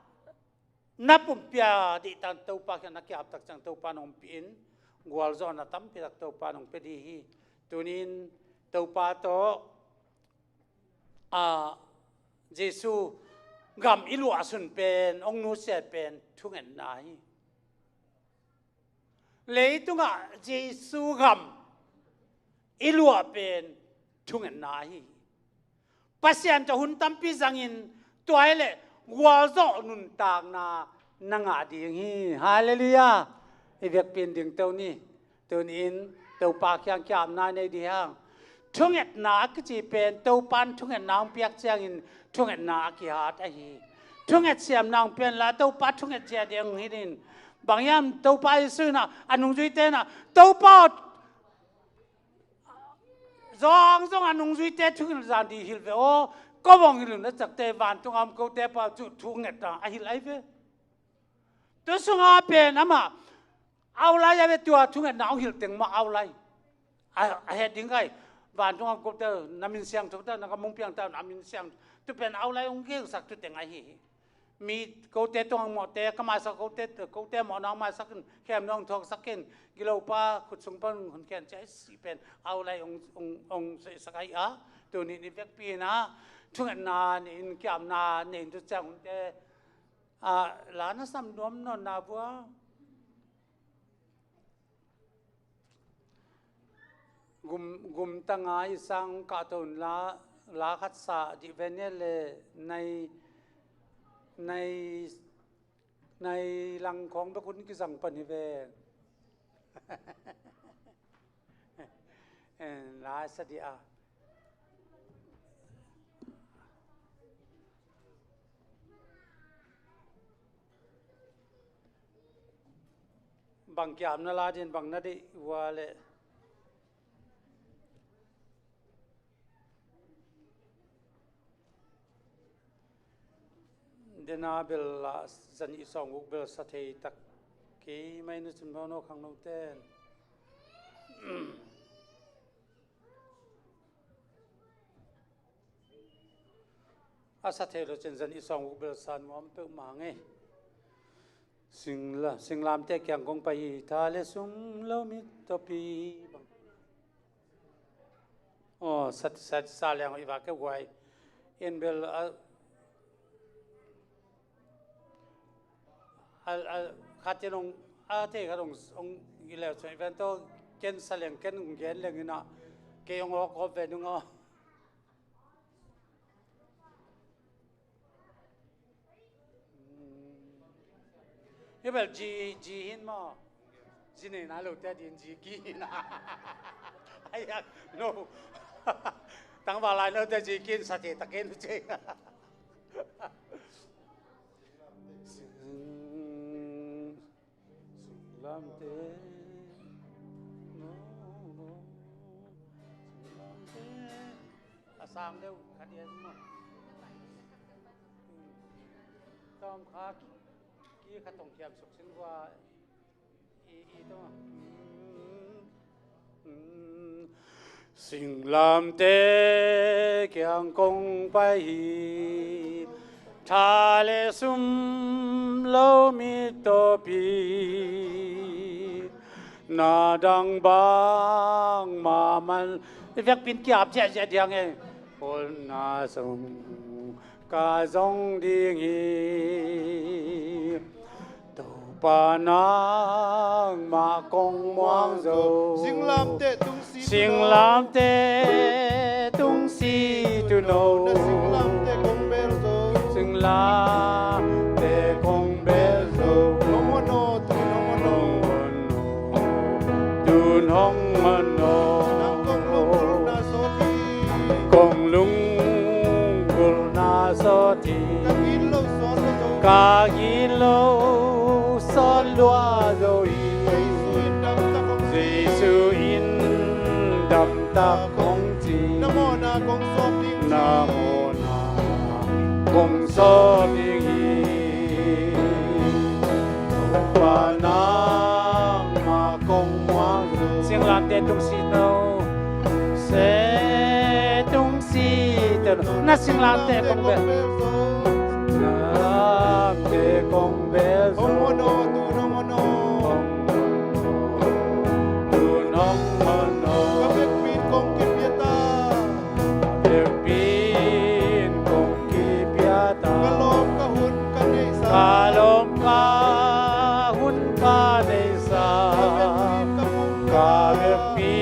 na pumpi a dihtak Topa kiang na ki-ap tak ciang Topa in hong pia in, gualzawhna tampi tak Topa in hong pia ding hi. Tuni-in Topa tawh a, Jesu gam i luahsun pen, hong nusia pen thungetna hi. Leitungah Jesu gam i luah pen thungetna hi. Pasian tawh hun tampi zangin tua hi leh gualzawh nuntakna na ngah ding hi. Halleluiah. I vekpi in dingto ni. Tuni-in Topa kiang ki-apna nei ding hang. Thungetna a kici pen Topa in thungetna hong piak ciangin thungetna a kihat ahi. Thunget siamna hong pia inla Topa thunget zia ding hong hilh in. Bang hiam? Topa Jesu in a nungzuite in a, Topa aw, zawngzawng a nungzuite thunget zia ding hilh ve aw. Ko hong hilh un a ciakte vantung a om kote pau thu thungetna a hilh ahi ve. Tu sungah pen amah aulai a ve, tua thungetna hong hilh teng mah aulai. A, a het ding kai. Vantung a om kote na min siangtho ta, na gam hong piang ta, na min siang. Tu pen aulai hong gensak tu teng ahi hi. Mi kote tungah mawhte ka maisak, kote, kote mawhna hong maisak in, khemna hong thuaksak in, gilopa khut sung pan hun khen cia i si pen aulai hong, hong, hong seisak ahi a. Tuni-in i vekpi in a thungetna nei-in ki-apna nei-in tu ciang hunte a, la na sam nuam nawn na vua. Gum, gum tanga i sang kahto in la, la khat sa dih ve nia le nai, nai, nai lang khawng bek hun kizang pan hi ve. Eh, la sa dih a. Bang kiam na la din bang na deih ua leh. Dena bel lah zan i sawng uk bel sa thei tak kei mai na cun bawno khang no ten. A sa thei lo cin zan i sawng uk bel sa nuam peuhmah ngei. Singla, singlamte kiang kong pai hi, tha le sum lo mit tawpi bang. Aw, sa, sa, sa liang i va ke guai. En bel a, a, a, khatin ong, a thei khat ong, ong i leu chung i ven tawh, ken sa liang, ken ong gen liang ina, kei ong awk awk ve nung aw. Hi bel ji, ji hin maw? Ji nei nai lote a din ji ki hin a. Ai a, no. Tangval lai lote ji ki hin sa thei tak kei nu cei. Singlamte, no, no. Singlamte. A sang deuh khat i a zuma. Tawm kha ki, ki khat tong kiam suk sin hua i, i tawm a. Singlamte kiang kong pai hi, tha le sum lo mi tawpi, na dang bangmah man. I vekpin kiap ziahziah diang e. Hon na sung ka zong ding hi. Topa nangmah kong muang zo. Singlamte tungsi, singlamte tungsi tuno. Na singlamte kong bel zo. Singlamte kong bel zo. Hong hon aw, tun hong hon aw. Tun hong hon aw. Nang kong lunggulhna sawt hi. Kong lunggulhna sawt hi. Ka gitloh sawt lo zo. Ka gitloh sawt lua zo hi. Jesu in damtak hong ci. Jesu in damtak hong ci. Na mawhna kong sawp ding hi. Na mawhna kong sawp ding hi. Topa nangmah kong muang zo. Singlamte tungsi to. Se tungsi to. Na singlamte kong bel. Singlamte Kong bel zo. Hong maw no, tu nong maw no. Hong maw no. Tu nong maw no. Ka vekpi in kong kipia ta. Ka vekpi in kong kipia ta. Ka lawm ka hun ka neihsa. Ka lawm ka hun ka neihsa. Ka vekpi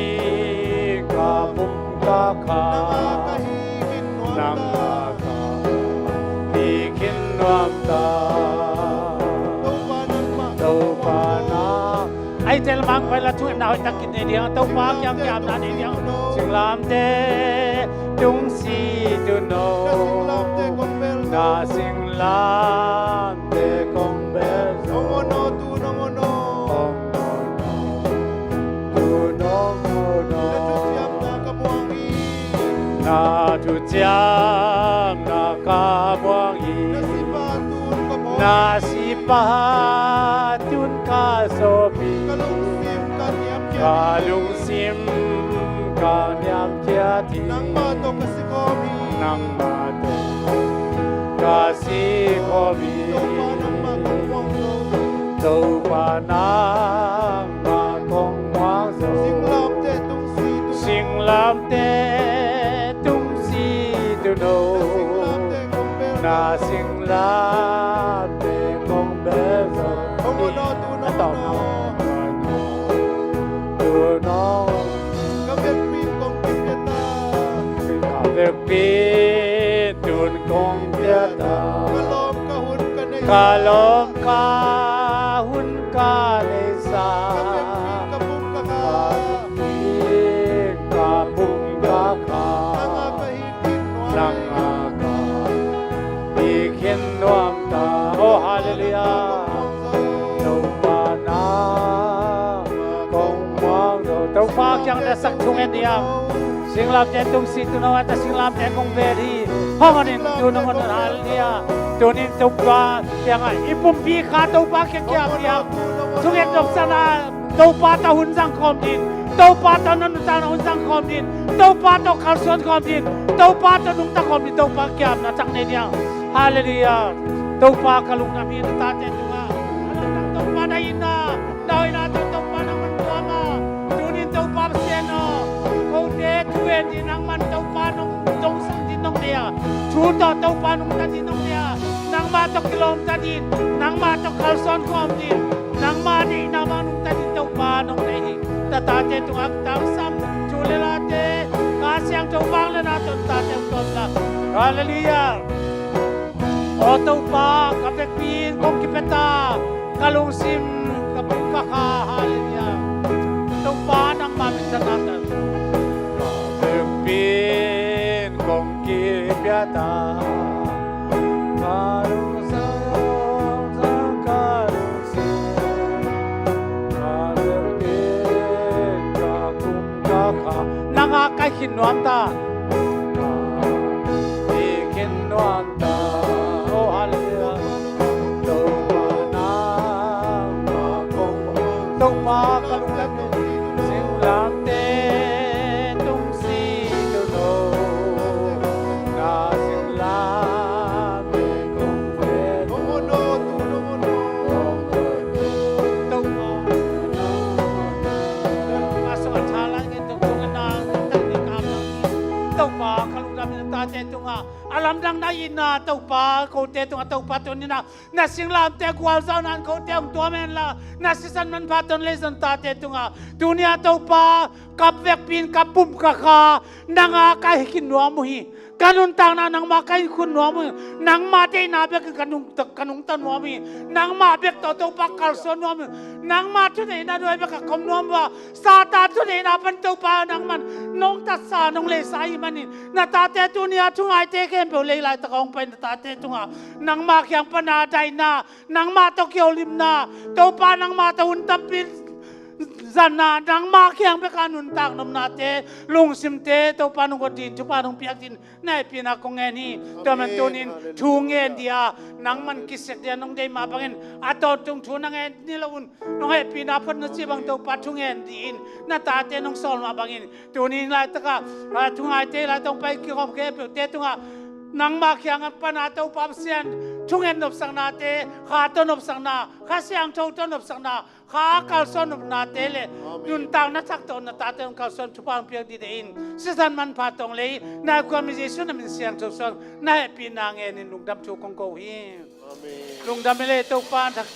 in ka pum ka. Ka vekpi in ka pum ka kha. Nang a ka hi khin nuam ta. Nang a ka hi khin nuam ta. Topa nangmah. Topa nang. Ai tel mang vai la thu na hoih tak kit nei diang. Topa kiang kiam na nei diang. Singlamteh tungsi tuuno. Na singlamteh kong bel zo. Na singlamteh kong bel zo. Hong maw no, tu nong maw no. Hong maw no. Tu nong maw no. Na thuciamna ka muang hi. Na thuciamna ka muang hi. Na sipa tun ka phawk. Na sipa tun ka sawp hi. Ka lungsim ka niamkhiat hi. Ka lungsim ka niamkhiat hi. Nangmah tawh ka si khawm hi. Nangmah tawh ka si khawm hi. Topa nangmah kong muang zo. Topa nangmah kong muang zo. Singlamteh tungsi tuuno. Singlamteh tungsi tuuno. Na singlamteh kong bel. Na singlamteh kong bel zo. Hong maw no, tu nong maw no. Tu nong. Ka vekpi in kong kipia ta. Ka vekpi in tun kong pia ta. Ka lawm ka hun ka neihsa. Ka lawm ka hun ka neihsa. Ka vekpi in ka pum ka kha. Ka vekpi in ka pum ka kha. Nang a ka hi khin nuam ta. Nang a ka hi khin nuam ta. Oh, hallelujah. Topa nangmah kong muang zo. Topa kiang na sak thu ngen diang. Singlamteh tungsi tuuno a ta singlamteh kong bel hi. Hong maw no, tu nong maw no, hallelujah. Tunin Topa kiang a i pumpi kha Topa kiang kiam diang. Thunget dong sana Topa tawh hun zang khawm din. Topa tawh na nuntakna hun zang khawm din. Topa tawh kalsuan khawm din. Topa tawh nungta khawm din. Topa kiamna tak nei diang. Hallelujah. Topa ka lungdam hi na tate tungah. A lamdang Topa na itna. Na hoihna tawh Topa nangman tuam a. Tunin Topa Pasian aw. Kote thu en din nangman Topa nong dongsak din nong nei a. Thu tawh Topa nungta din nong nei a. Nangmah tawh kilawmta din. Nangmah tawh kalsuan khawm din. Nangmah deihna bang nungta din Topa nong nei hi. Na tate tungah tangsam thu le late Kha Siangtho vangliatna tawh na tate hong tuam la. Hallelujah. Aw Topa, ka vekpi in kong kipia ta. Ka lungsim ka pum ka kha. Hallelujah. Topa nangmah minthanna tawh. Ka vekpi in kong kipia ta. Ka lungsim, ka lungsim, ka vekpi in ka pum ka kha. Nang a ka hi khin nuam ta. Ka hi khin nuam ta. Oh, hallelujah. Topa nangmah kong, Topa ka lungdam hi. Singlamteh tungsi tuuno. Na singlamteh kong bel. Topa. Topa ka lungdam hi na tate tungah. A lamdang na itna Topa, kote tungah Topa tunin ah na singlamteh gualzawhna in kote hong tuam hen la, na sisan manpha tawh na leizon tate tungah tuni-a Topa, ka vekpi in ka pum ka kha, nang a ka hi khin nuam uh hi. Ka nuntakna nangmah ka hi khin nuam uh hi. Nangmah deihna bekin ka nung, ka nungta nuam uh hi. Nangmah bek tawh Topa kalsuan nuam uh hi. Nangmah thuneihna nuai bek ka kom nuam uh a, Satan thuneihna pan Topa nangman nong tatsa nong leisa ahih manin, na tate tuni-a thungaite khempeuh lei laitak a hong pai na tate tungah nangmah kiang pana daihna, nangmah tawh kiholimna, Topa nangmah tawh hun tampi zanna, nangmah kiang beka nuntak nopnate, lungsimte Topa nong guat din, thupha nong piak din, na hehpihna kong ngen hi. Tua man tunin thu ngen dia nangman kisik dia nong deih mah bangin a tawntung thu na ngen ni lo un, nong hehpihna phot na ci bang Topa thu ngen di-in na tate nong sawl mah bangin, tuni laitaka, ah, thungaite laitak hong pai kikhawm khempeuhte tungah nangmah kiang pana Topa Pasian thungen nopsaknate, kha tawh nopsakna, Kha Siangtho tawh nopsakna, kha kalsuan nopnate le nuntakna thak tawh na tate hong kalsuan thupha hong piak dide in, sisan manpha tawng lei na kuami Jesu na min siangtho suang na hehpihna ngenin lungdam thu kong ko hi. Lungdam i le Topa thak